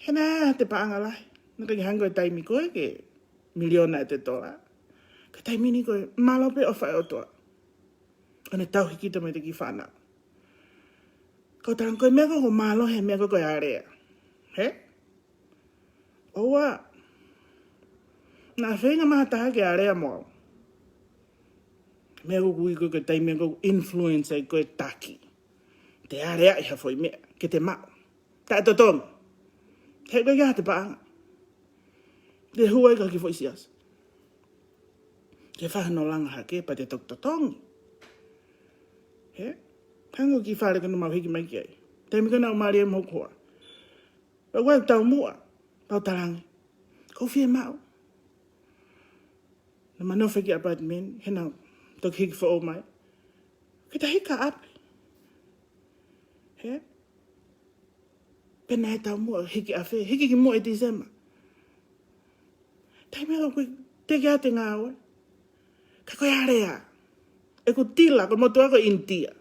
He naʻe ʻi ai haʻate paʻanga lahi. Naʻe ʻikai ke hangē ko e taimi ko ē ke miliona ʻete tola. Ka taimi ni ko e mālō pē ʻofa ʻa e ʻOtua. ʻO ne tauhi kita mo ʻete kiʻi fānau. Ko e taha ko e meʻa ko ē ʻoku mālō he meʻa ko ē ko e alea. Hē? ʻOua. Naʻa feinga mai ha taha ke alea mo au. Meʻa ʻoku ui ko ē ko e taimi ko ē ʻoku influence ai ko ē taki. Te aleaʻi ha foʻi meʻa, ke te maʻu. Taʻetotongi. He ʻikai ke ʻi ai haʻate paʻanga. Te hū ai ki ha kiʻi foʻi siasi. Ke fai hono langa hake, pea te toki totongi. Hē? Hangē ko e kiʻi fale ko ena naʻa mau hiki mai ki ai. Taimi ko ē naʻa ku mālie mo hoku hoa. Pea ʻoku ou taumuʻa. Pea u talaange. ʻOku ou fiemaʻu. Naʻa ma nofo ki he apartment, he naʻa toki hiki foʻou mai. Ke ta hiki ha ʻapi. Hē? Pea naʻe taumuʻa, hiki ʻafē, hiki ki muʻa ʻi Tīsema. Taimi ʻoku ʻikai ke ʻi ai haʻate ngāue. Ka ko e alea. ʻEku tila, ko e motuʻa ko ʻInitia.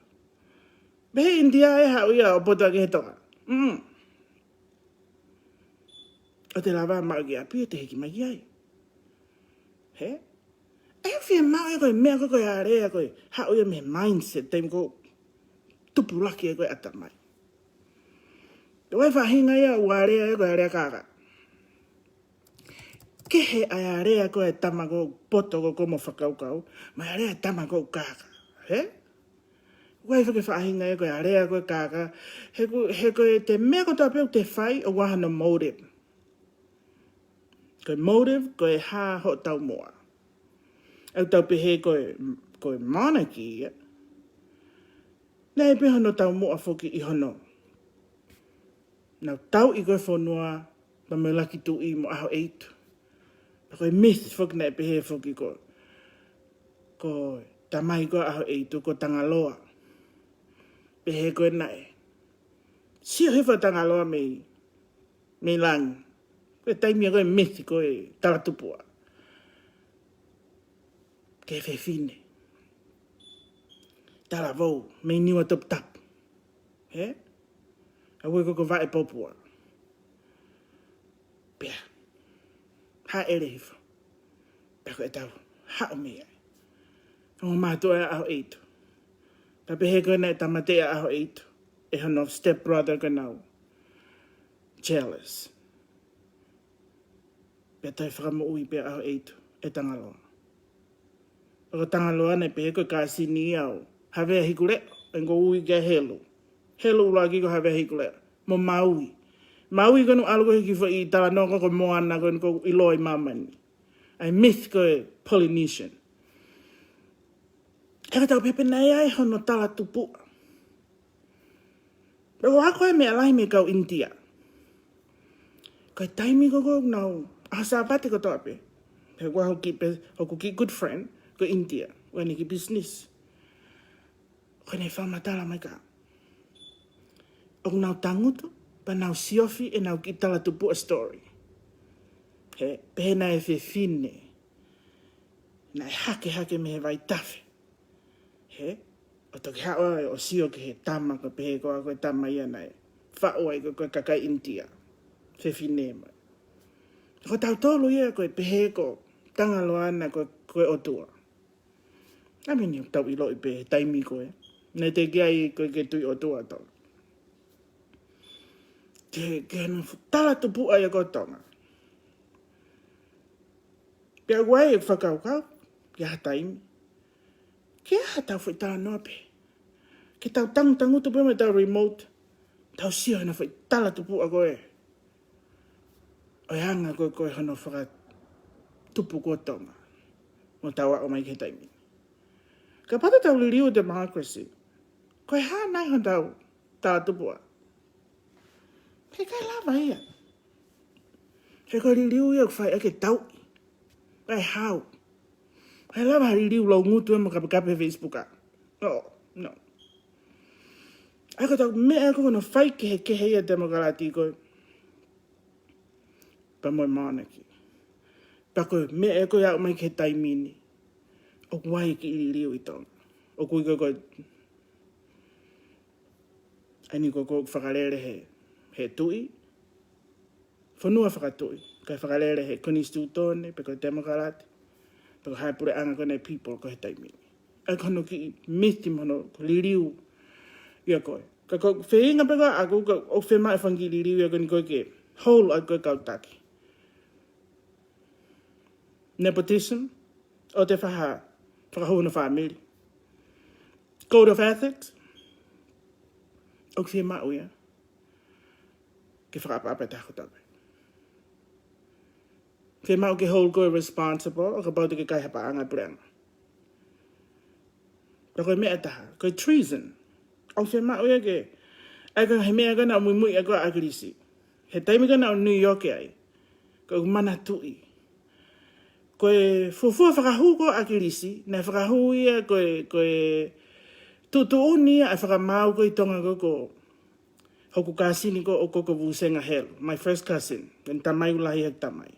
Pehē ʻInitia ʻe haʻu ia ʻo poto ki he Tonga. Mm. ʻO te lava maʻu e kiʻi ʻapi ʻo te hiki mai ki ai. Hē? ʻOku ou fiemaʻu ia ko e meʻa ko ē ko e alea ko ē. Haʻu ia mei he mindset taimi ko ē ʻoku tupulaki ai ko ē ʻatamai. Ko e faʻahinga ia ʻoku alea ia ko e alea kākā. Kehe ʻa e alea ko ē tama ko ē ʻoku poto ko ē mo fakakaukau. Mo e alea tama ko ē ʻoku kākā. Hē? ʻOku ʻi ai foki e faʻahinga ia ko e alea ko ē kākā. He ko, he ko ʻete meʻa kotoa pē ʻoku te fai ʻoku ʻi ai hano motive. Ko e motive, ko e hā hoʻo taumuʻa. ʻOku tau pehē ko e, ko e monarchy ia. Naʻe pē hono taumuʻa foki ʻi hono. Naʻa nau tauʻi ko ē fonua, pea mo e Laki Tuʻi mo ʻAhoʻeitu. Pea ko e myth foki naʻe pehē foki ko, ko e tamai ko ē ʻa ʻAhoʻeitu, ko Tangaloa. Pehē ko ē naʻe. Sio hifo ʻa Tangaloa mei, mei langi. Ko e taimi ia ko e myth ko e talatupuʻa. Ki he fefine. Talavou, mei Niuatoputapu. Hē? ʻA ia ko ē ko Vaʻepopua. Pea. Hāʻele hifo. Pea ko ʻetau haʻu mei ai. Ongo mātuʻa ʻa ʻAhoʻeitu. Pea pehē ko ē naʻe tāmateʻi ʻa ʻAhoʻeitu. ʻE hono step brother ko ena ʻoku jealous. Pea toe fakamoʻui pē ʻa ʻAhoʻeitu ʻe Tangaloa. Pea ko Tangaloa naʻe pehē ko e kāsini ia ʻo Havea Hikuleʻo, ʻa ia ʻoku ui ko Helu. Helu ʻuluaki ko Havea Hikuleʻo. Mo Maui. Maui ko ena ʻoku ʻalu ko ē he kiʻi foʻi talanoa ko ē ko Moana ko ena ʻoku ʻiloa ʻi māmani. ʻA e myth ko e Polynesian. He ka tau pehē pē naʻe ʻi ai hono talatupuʻa. Pea ʻoku ʻi ai ko e meʻa lahi mei he kau ʻInitia. Ko e taimi ko ē ʻoku nau, ʻaho Sāpate kotoa pē. Pea ʻoku ʻi ai hoku kiʻi pe-, hoku kiʻi good friend, ko ʻInitia, ʻoku ʻi ai ʻene kiʻi business. Ko ʻene fakamatala mai ka. ʻOku nau tangutu, pea nau siofi ʻenau kiʻi talatupuʻa story. Hē, pehē naʻe fefine. Naʻe hakehake mei he vaitafe. Hē? ʻO toki haʻu ʻo sio ki he tama ko ē pehē ko ā ko e tama ia naʻe faʻu ai ko ē ko e kakai ʻInitia. Fefine mai. Ko tautolu ia ko e pehē ko Tangaloa naʻe ko e, ko e ʻotua. ʻA ia ʻoku tau ʻiloʻi pē he taimi ko ē. Naʻe teʻeki ai ko e ke tui ʻotua tau. ke, ke hano fu-, tala tupuʻa ia ko Tonga. Pea ʻoku ʻi ai e fakakaukau, ʻi ha taimi, ke ʻai haʻatau foʻi talanoa pē. Ke tau tangutangutu pē mo ʻetau remote, tau sio hano foʻi tala tupuʻa ko ē ʻo e anga ko ē ko ē hono fakatupu ko Tonga. Mo tau aʻu mai ki he taimi ni. Kapau te tau liliu democracy, ko e hā nai hotau tala tupuʻa? He ʻikai lava ia. He ko e liliu ia ʻoku fai ʻaki e tauʻi. ʻIkai hao. ʻIkai lava ha liliu lau ngutu ē mo kapekape he Facebook ā. No, no. ʻA ia ko ʻetau meʻa ko ē ko hono fai kehekehe ia e temokalati ko ē pea mo e monarchy. Pea ko e meʻa ko ē aʻu mai ki he taimi ni, ʻoku ʻi ai e kiʻi liliu ʻi Tonga. ʻOku ʻi ai ko ē ko ē, ʻa eni ko ē ko ē fakalele he, he tuʻi, fonua fakatuʻi, kae fakalele he konisitūtone, pe ko e temokalati, pe ko e hā e puleʻanga ko ē ʻa e people ko ē he taimi ni. ʻA ia ko hono kiʻi miti mo hono liliu ia ko ē. Ka ko e feinga pē ko ē ʻaʻaku, ʻoku fiemaʻu e fanga kiʻi liliu ia ko eni ko ē ke hold ʻaki ko ē e kau taki. Nepotism, ʻoua te fai ha fakahū hono fāmili. Code of ethics, ʻoku fiemaʻu ia ke fakaʻapaʻapa e taha kotoa pē. Fiemaʻu ke hold koe responsible ʻo kapau te ke kai ha paʻanga ʻa e puleʻanga. Pea ko e meʻa ʻe taha, ko e treason. ʻOku fiemaʻu ia ke, ʻa ia ko e ngaahi meʻa ko ē naʻe muimui ʻaki ʻa ʻAkilisi he taimi ko ē naʻe ʻi New York ai. Ko ʻeku manatuʻi, ko e fuofua fakahū ko ē ʻa ʻAkilisi, naʻe fakahū ia ko e, ko e tuʻutuʻuni ia ʻa e fakamaau ko ē ʻi Tonga ko ē ko hoku kāsini ko ē ʻo Koko Vusenga Helu, my first cousin, ʻene tamai, ʻoku lahi ʻeku tamai.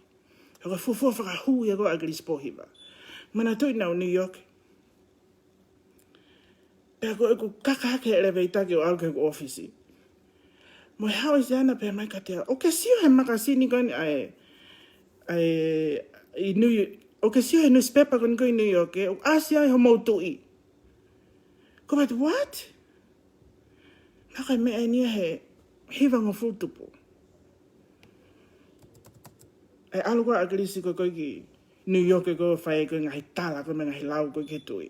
Ko e fuofua fakahū ia ko ē ʻa ʻAkilisi Pōhiva. Manatuʻi naʻe ʻi New York. Pea ko ʻeku kaka hake he elevator ke u ʻalu ki heʻeku ʻōfisi, mo e haʻu ʻa Siana pea pehē mai kiate au, ʻoku ke sio he makasini ko eni ʻa e, ʻa e, ʻi New York, ʻoku ke sio he newspaper ko eni ko ē ʻi New York, ē, ʻoku ʻasi ai homou tuʻi. Ko e, but what? Naʻe ʻikai meʻa eni ia he hivangofulu tupu. ʻA e ʻalu ko ē ʻa ʻAkilisi ko ē ko ē ki New York ko ē ʻo fai ko ē ngaahi tala ko ē mo e ngaahi lau ko ē ki he tuʻi.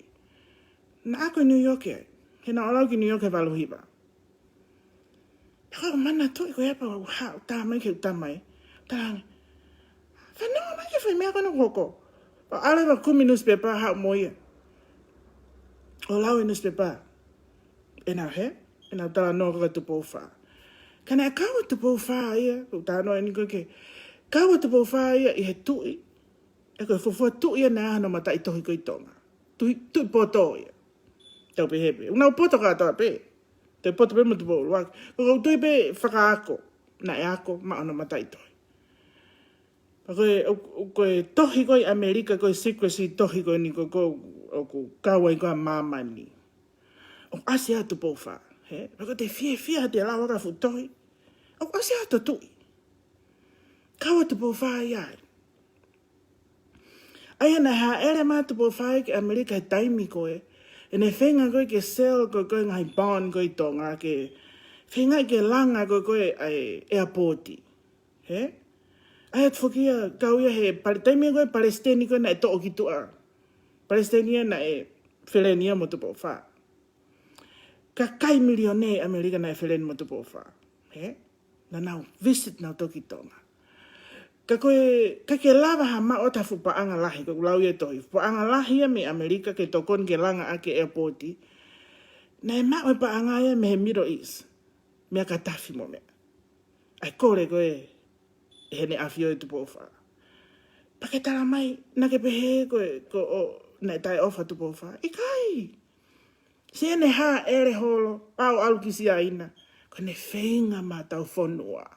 Naʻa ku ʻi New York ai. He naʻa ku ʻalu ki New York he valu hiva. Pea ko ʻeku manatuʻi ko ia pea u haʻu ʻo tā mai ki heʻeku tamai. Talaange, fanongo mai ki he foʻi meʻa ko ena ʻoku hoko. Pea u ʻalu ʻo kumi newspaper, haʻu mo ia ʻo lau e newspaper. ʻEnau hē, ʻenau talanoa ko ē kia Tupou Fā. Ka naʻe kau ʻa Tupou Fā ia, ʻoku ou talanoa eni ko ē ke kau ʻa Tupou Fā ia ʻi he tuʻi, ʻa ia ko e fuofua tuʻi ia naʻe ʻi ai hano mataʻitohi ko ē ʻi Tonga. Tuʻi, tuʻi poto ia. Tau pehē pē, ʻoku nau poto kātoa pē. Te poto pē mo Tupou ʻUluaki. Ko ʻeku tui pē fakaako, naʻe ako maʻa hono mataʻitohi. Pea ko e, ʻo, ʻo, ko e tohi ko ē ʻi ʻAmelika, ko e secrecy tohi ko eni ko ē, ko ē ʻoku kau ai ko ē ʻa māmani. ʻOku ʻasi ai ʻa Tupou Fā, hē? Pea ko ʻete fiefia he te lau ʻaki ha fuʻu tohi, ʻoku ʻasi ai hoto tuʻi. Kau ʻa Tupou Fā ia ai. ʻA ia naʻe hāʻele mai ʻa Tupou Fā ia ki ʻAmelika he taimi ko ē, ʻene feinga ko ē ke sell ko ē ko ē ngaahi bond ko ē ʻi Tonga, ke feinga ke langa ko ē ko ē ʻa e airport. Hē? ʻA ia ʻoku foki ia, kau ia he pale-, taimi ko ē palesiteni ko ē naʻe toʻo ki tuʻa. Palesiteni ia naʻe feleni ia mo Tupou Fā. Kakai milionea ʻi ʻAmelika naʻe feleni mo Tupou Fā. Hē? Naʻa nau visit, nau toki Tonga. Ka ko e, ʻikai ke lava ha maʻu ʻo ha fuʻu paʻanga lahi, ko ʻeku lau ia ʻi he tohi. Paʻanga lahi ia mei ʻAmelika ke tokoni ke langa ʻaki e airport. Naʻe maʻu e paʻanga ia mei he Middle East. Meʻa Gaddafi mo e meʻa. ʻA e kole ko ē ʻe heʻene ʻAfio ʻe Tupou Fā. Pea ke tala mai, naʻa ke pehē ko e, ko ʻo, naʻe taʻeʻofa ʻa Tupou Fā. ʻIkai. Siʻene hāʻele holo, ʻo ʻalu ki Siaina. Ko ʻene feinga maʻa hotau fonua.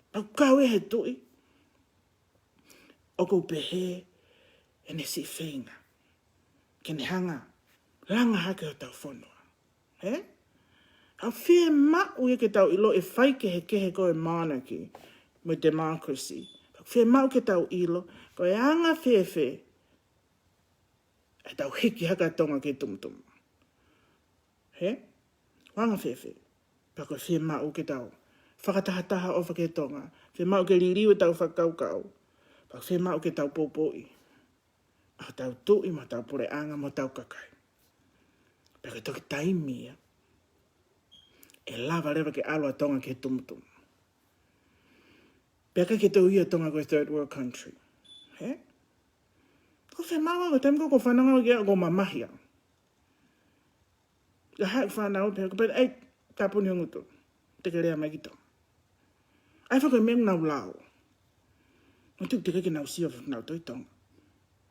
Pea kau ia he tuʻi, ʻoku ou pehē ʻene siʻi feinga ke ne hanga ʻo langa hake hotau fonua. Hē? ʻOku fiemaʻu ia ke tau ʻilo e faikehekehe ko ē ʻo e monarchy mo e democracy. ʻOku fiemaʻu ke tau ʻilo ko e anga fēfē ʻetau hiki hake ʻa Tonga ki he tumutumu. Hē? Ko e anga fēfē? Pea ko e fiemaʻu ke tau fakatahataha ʻofa ki Tonga. Fiemaʻu ke liliu ʻetau fakakaukau. Pea fiemaʻu ke tau poupouʻi ʻa hotau tuʻi mo hotau puleʻanga mo hotau kakai. Pea ko e toki taimi ia ʻe lava leva ke ʻalu ʻa Tonga ki he tumutumu. Pea ʻikai ke toe ui ʻa Tonga ko e third world country. He? Ko e fiemaʻu ko e taimi ko ē ʻoku ou fanongo ki ai ʻoku ou mamahi au. Ka haʻu e fānau pē, ko pē, ʻai, tāpuni ho ngutu. Te ke lea mai ki Tonga. ʻAi, faka meʻa ʻoku nau lau. ʻOku teʻeki ke nau sio ʻoku nau toe ʻi Tonga.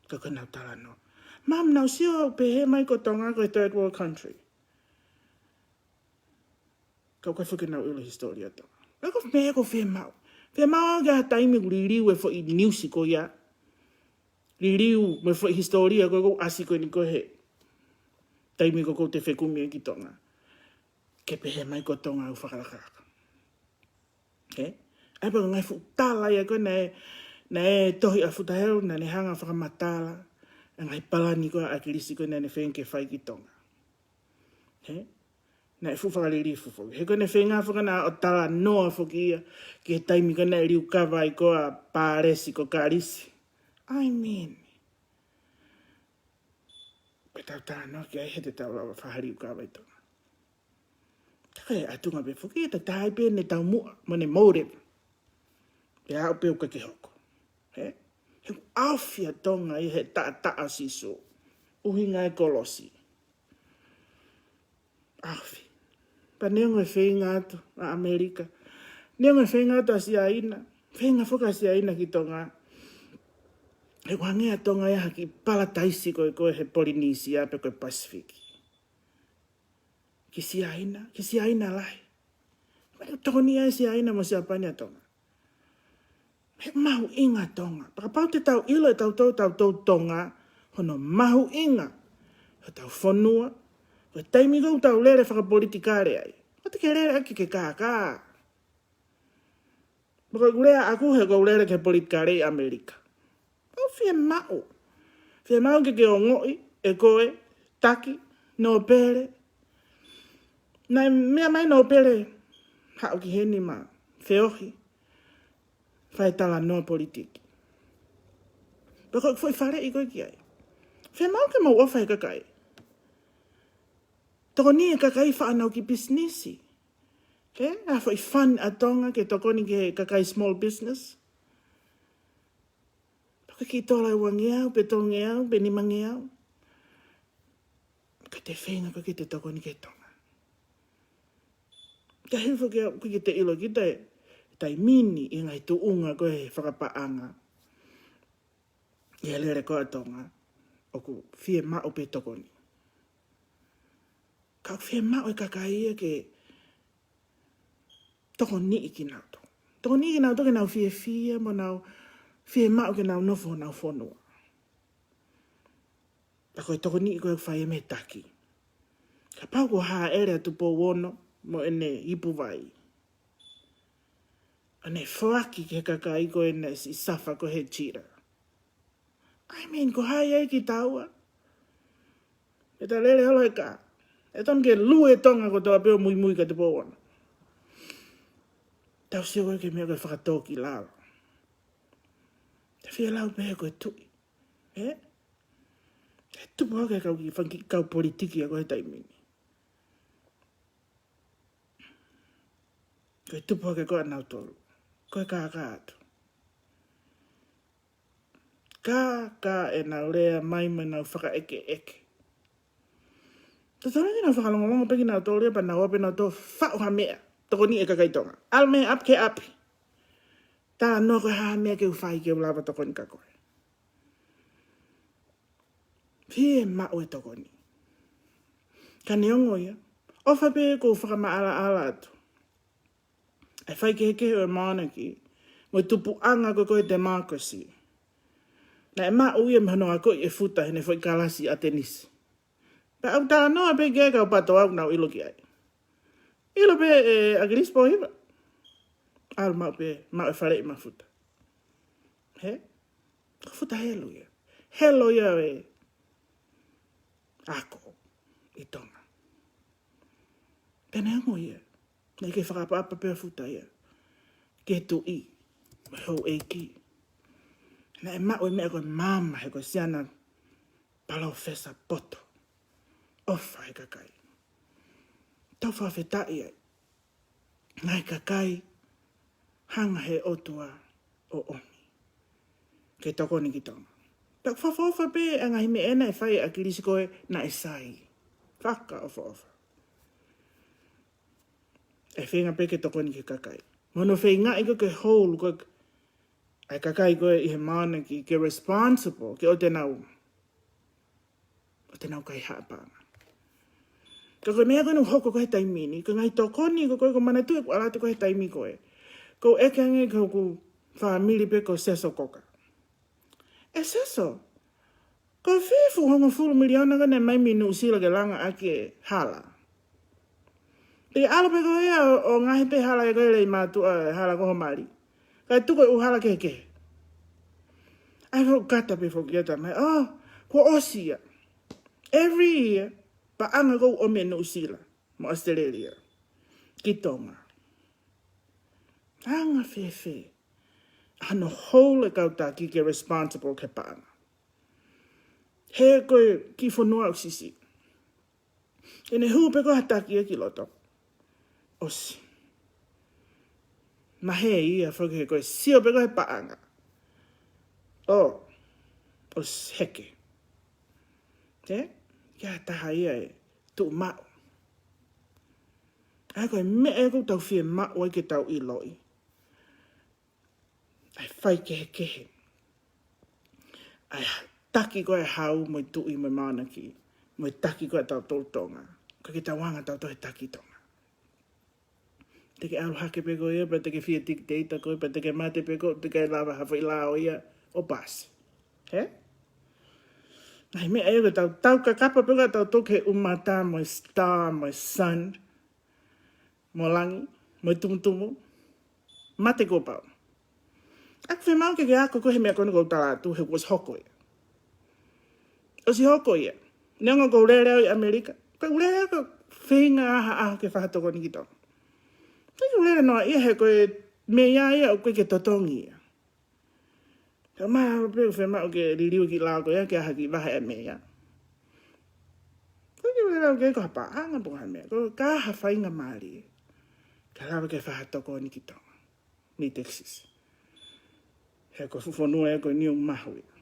Ka ko ʻenau talanoa. Mum, nau sio ʻoku pehē mai ko Tonga ko e third world country. Ka ʻoku ʻikai foki ke nau ʻilo hisitōlia ʻo Tonga. Ka ko e meʻa ʻoku ou fiemaʻu. Fiemaʻu au ki ha taimi ʻoku liliu e foʻi niusi ko ia. Liliu mo e foʻi hisitōlia ko ē ʻoku ʻasi ko eni ko ē he taimi ko ē ʻoku te fekumi ai ki Tonga. Ke pehē mai ko Tonga ʻoku fakalakalaka. He? ʻAi, pea ko e ngaahi fuʻu tala ia ko ē naʻe, naʻe tohi ʻa Futa Helu, naʻa ne hanga ʻo fakamatala e ngaahi palani ko ē ʻa ʻAkilisi ko ē naʻa ne feinga ke fai ki Tonga. He? Naʻe fuʻu fakalilifu foki. He ko ʻene feinga foki naʻa ʻo talanoa foki ia ki he taimi ko ē naʻe liukava ai ko ē ʻa Palesi ko Kalisi. I mean, pea tau talanoa ki ai he te tau lava fakaliukava ʻi Tonga. Ka ko e ʻatunga pē foki, ʻe tatai pē ʻene taumuʻa mo ʻene motive. Pea aʻu pē ʻoku ʻikai ke hoko. He? He ʻoku ʻaofi ʻa Tonga ʻi he taʻataʻa ʻo Sīsū. ʻUhinga e kolosi. ʻAofi. Pea neongo e feinga atu ʻa ʻAmelika. Neongo e feinga atu ʻa Siaina. Feinga foki ʻa Siaina ki Tonga. He ʻoku hangē ʻa Tonga ia ha kiʻi palataisi ko ē ko ē he Polinisia pe ko e Pasifiki. Ki Siaina, ki Siaina lahi. Mai tokoni ai Siaina mo Siapani ʻa Tonga. He mahuʻinga Tonga. Pea kapau te tau ʻilo ʻe tautolu, tautolu Tonga, hono mahuʻinga hotau fonua, ko e taimi ko ē ʻoku tau lele fakapolitikale ai. Ko te ke lele ʻaki ke kākā. Pea ko ʻeku lea ʻaku he ʻoku ou lele ki he politikale ʻi ʻAmelika. ʻOku fiemaʻu. Fiemaʻu ke ke ongoʻi ʻe koe, taki, nōpele. Naʻe meʻa mai nōpele, haʻu ki heni mo feohi. Fai talanoa politiki. Pea ko e foʻi faleʻi ko ē ki ai. Fiemaʻu ke mou ʻofa he kakai. Tokoni e kakai fānau ki pisinisi. Ke, ʻa e foʻi fund ʻa Tonga ke tokoni ki he kakai small business. Pea ko e kiʻi tola ʻe uangeau, pe tolungeau, pe nimangeau. Ka te feinga ko ē ke te tokoni ki Tonga. Ka hili foki au, ʻoku ʻikai ke te ʻilo kita e taimi ni ʻi he ngaahi tuʻunga ko ē he fakapaʻanga. ʻI he lele ko ē ʻa Tonga, ʻoku fiemaʻu pē tokoni. Ka ʻoku fiemaʻu e kakai ia ke tokoniʻi kinautolu. Tokoniʻi kinautolu ke nau fiefia mo nau fiemaʻu ke nau nofo honau fonua. Pea ko e tokoniʻi ko ē ʻoku fai ia mei he taki. Kapau ko e hāʻele ʻa Tupou Ono mo ʻene ipu vai. ʻA ʻene foaki ki he kakai ko ē naʻe siʻi suffer ko ē he Gita. I mean, ko hai ai kitaua. Pea ta lele holo he kā. ʻE tonu ke lue Tonga kotoa pē ʻo muimui kia Tupou Ono. Tau sio ko ē ki he meʻa ko e fakatōkilalo. Te fie lau pē ko e tuʻi. Ē? ʻE tupu hake kau kiʻi fanga kiʻi kau politiki ia ko ē he taimi ni. Ko e tupu hake ko ē ʻanautolu. Ko e kākā atu. Kākā ʻenau lea mai mo ʻenau fakaʻekeʻeke. Totonu ke nau fakalongolongo pē kinautolu ia pea nau ō pē nautolu ʻo faʻu ha meʻa. Tokoniʻi e kakai Tonga. ʻAlu mei ʻapi ki ʻapi. Talanoa ko e hā ha meʻa ke u fai ke u lava tokoni kia koe. Fiemaʻu e tokoni. Ka neongo ia, ʻofa pē ʻoku ou fakamaʻalaʻala atu. ʻA e faikehekehe ʻo e monarchy, mo e tupuʻanga ko ē ko e democracy. Naʻe maʻu ia mei hono akoʻi ʻe Futa heʻene foʻi kalasi ʻAtenisi. Pea ʻoku ou talanoa pē ki ai ka ʻoku pato au nau ʻilo ki ai. ʻIlo pē ʻe ʻAkilisi Pōhiva. ʻAlu maʻu pē, maʻu e faleʻi maʻa Futa. He? Ko Futa Helu ia. Helu ia ʻo e ako ʻi Tonga. Pea neongo ia, Naʻe ʻikai ke fakaʻapaʻapa pē ʻa Futa ia ki he tuʻi mo e houʻeiki. Naʻe maʻu e meʻa ko e maama he ko e siana palōfesa poto. ʻOfa he kakai. Tau fakafetaʻi ai. Ngaahi kakai, hanga he ʻOtua ʻo ʻomi ke tokoni ki Tonga. Pea ʻoku fakaʻofoʻofa pē ʻa e ngaahi meʻa ena ʻe fai ʻe ʻAkilisi ko ē naʻe sai. Fakaʻofoʻofa. ʻE feinga pē ke tokoni ki he kakai. Mo hono feingaʻi ko ē ke hold ko ē ʻa e kakai ko ē ʻi he Mauna Kea ke responsible, ke ʻoua te nau, ʻoua te nau kaihaʻa paʻanga. Ka ko e meʻa ko ē naʻe hoko ko ē he taimi ni, ko e ngaahi tokoni ko ē, ko e manatuʻi ʻeku ʻalu atu ko ē he taimi ko ē. Ko e ʻeke ange ki hoku fāmili pe ko Seso Koka. ʻE Seso, ko e fē fuʻu hongofulu miliona ko ē naʻe ʻomai mei Nuʻusila ke langa ʻaki e hala? Pea ʻalu pē ko ia ʻo, ʻo ngaohi pē hala ʻe ko e lei mātuʻa e hala ko ho mali. Kae tuku e ʻū hala kehekehe. ʻAi foʻi kata pē foki ia tamai. Oh, kuo ʻosi ia. Every year, paʻanga ʻoku ʻomi ʻe Nuʻusila mo ʻAositelēlia ki Tonga. Anga fēfē hano hold e kau taki ke responsible ki he paʻanga? He ko e kiʻi fonua ʻoku siʻisiʻi. Ke ne hū pē ko ē ha taki ia ki loto, ʻosi. Mahē ia foki he ko e sio pē ko ē he paʻanga, ʻo, ʻosi heke. Te? Ke ʻi ai ha taha ia ʻe tuʻu maʻu. ʻA ia ko e meʻa ia ʻoku tau fiemaʻu ai ke tau ʻiloʻi ʻa e faikehekehe ʻa e taki ko ē ʻa e hau mo e tuʻi mo e Mauna Kea, mo e taki ko ē ʻa tautolu Tonga. Ka ke tau anga tautolu he taki Tonga. Te ke ʻalu hake pē ko ia, pea te ke fie dictator ko ia, pea te ke mate pē ko ia, te ke lava ha foʻi lao ia ʻo pasi. He? Ngaahi meʻa ia ko ē tau, tau kakapa pē ko ē tautolu ki he ʻumata mo e star mo e sun, mo langi, mo e tumutumu. Mate kuo pau. ʻOku fiemaʻu ke ke ako ko ē he meʻa ko eni ʻoku ou tala atu he kuo ʻosi hoko ia. ʻOsi hoko ia. Neongo ʻoku ou lele au ʻi ʻAmelika, ʻoku ou lele au ʻoku ou feinga ʻaho ʻaho ke fakatokoni ki Tonga. ʻOku ou lele noa ia he ko e meʻa ia ʻoku ʻikai ke totongi ia. Ka mahalo pē ʻoku fiemaʻu ke liliu e kiʻi lao ko ia ke ʻai ha kiʻi vahe ʻa e meʻa. Ko e kiʻi lao ko ē ko ha paʻanga pe ko ha meʻa. Ko e ka ha faingamālie ka lava ke fakatokoni ki Tonga mei Texas. He ko e fuʻu fonua ia ko eni ʻoku mahuʻinga.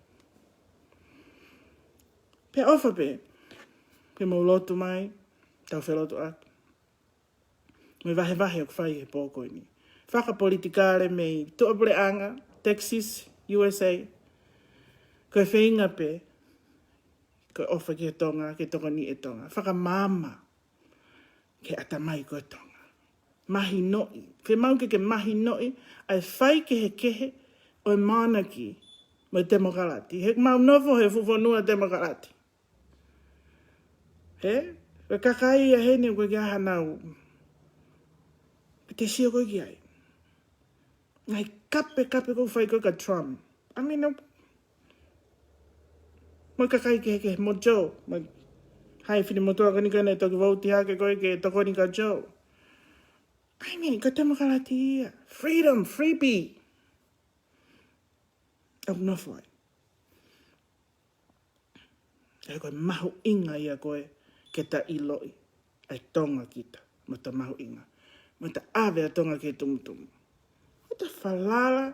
Pea ʻofa pē ke mou lotu mai, tau felotuʻaki mo e vahevahe ʻoku fai he pō ko eni. Fakapolitikale mei tuʻapuleʻanga, Texas, U S A. Ko e feinga pē, ko e ʻofa ki he Tonga, ke tokoniʻi e Tonga. Fakamaama ki he ʻatamai ko ē Tonga. Mahinoʻi. Fiemaʻu ke ke mahinoʻi ʻa e faikehekehe ʻo e Mauna Kea mo e temokalati. He ʻoku mau nofo he fuʻu fonua temokalati. He? Ko e kakai ia heni ʻoku ʻikai ke ʻi ai hanau, ke te sio ko ē ki ai. Ngaahi kapekape ʻoku fai ko ē kia Trump. I mean, no. Mo e kakai kehekehe, mo Joe, mo e ngaahi finemotuʻa ko eni ko ē naʻe toki vouti hake ko ē ke tokoni kia Joe. I mean, ko e temokalati ia. Freedom, freebie. ʻOku nofo ai. ʻA ia ko e mahuʻinga ia ko ē ke ta ʻiloʻi ʻa e Tonga kita, mo ta mahuʻinga, mo ta ʻave ʻa Tonga ki he tumutumu. Ko ta falala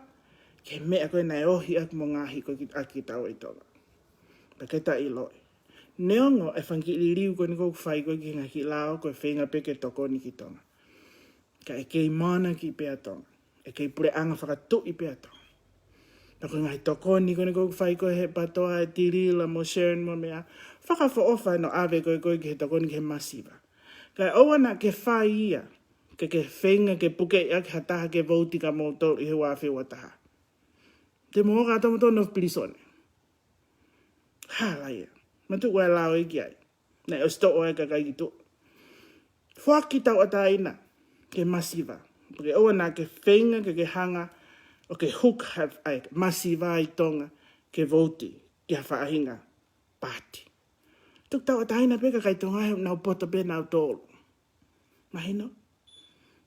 ki he meʻa ko ē naʻe ohi ʻaki mo ngaohi ko ē ki, ʻaki kitaua ʻi Tonga. Pea ke ta ʻiloʻi, neongo e fanga kiʻi liliu ko eni ʻoku fai ko ē ki he ngaahi kiʻi lao, ko e feinga pē ke tokoni ki Tonga. Ka ʻe kei Mauna Kea pē ʻa Tonga. ʻE kei puleʻanga fakatuʻi pē ʻa Tonga. Pea ko e ngaahi tokoni ko eni ʻoku fai ko ē he PTOA, ʻe Tilila mo Sharon mo meʻa, fakaʻofoʻofa hono ʻave ko ē ko ē ki he tokoni ki he masiva. Kae ʻoua naʻa ke fai ia ke ke feinga ke pukeʻi ʻaki ha taha ke vouti kia moutolu ʻi he ua afe ua taha. Te mou ō kātoa moutolu ʻo nofo pilīsone. Hala ia. Matuʻu ʻa e lao ʻi ai. Naʻe ʻosi toʻo ʻa e kakai ki tuʻa. Foaki tauʻatāina ki he masiva. Pea ke ʻoua naʻa ke feinga ke ke hanga ʻo ke hook ʻa e masiva ʻi Tonga ke vouti ki ha faʻahinga paati. Tuku tauʻatāina pē kakai Tonga he ʻoku nau poto pē nautolu. Mahino?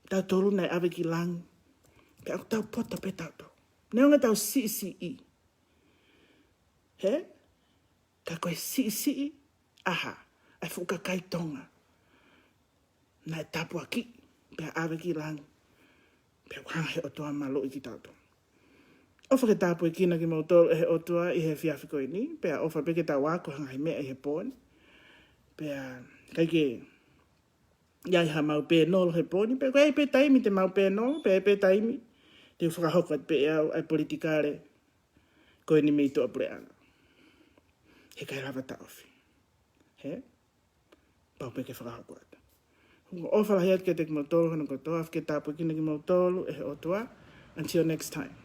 Tautolu naʻe ʻave ki langi. Pea ʻoku tau poto pē tautolu. Neongo ʻetau siʻisiʻi. He? Ka ko e siʻisiʻi, ʻa e hā? ʻA e fuʻu kakai Tonga. Naʻe tāpuakiʻi, pea ʻave ki langi. Pea ʻoku hanga he ʻOtua ʻo maluʻi kitautolu. ʻOfa ke tāpuekina kimoutolu ʻe he ʻOtua ʻi he efiafi ko eni, pea ʻofa pē ke tau ako ha ngaahi meʻa ʻi he pō ni. Pea ʻikai ke ʻi ai haʻamau pēnolo he pō ni, pea ʻoku ʻi ai pē taimi te mau pēnolo, pea ʻi ai pē taimi te u fakahoko atu pē ʻe au ʻa e politikale ko eni mei tuʻapuleʻanga. He ʻikai lava taʻofi. He? Pau pē ke fakahoko atu. ʻOku ou ʻofa lahi atu kiate kimoutolu hono kotoa, ʻofa ke tāpuekina kimoutolu ʻe he ʻOtua. Until next time.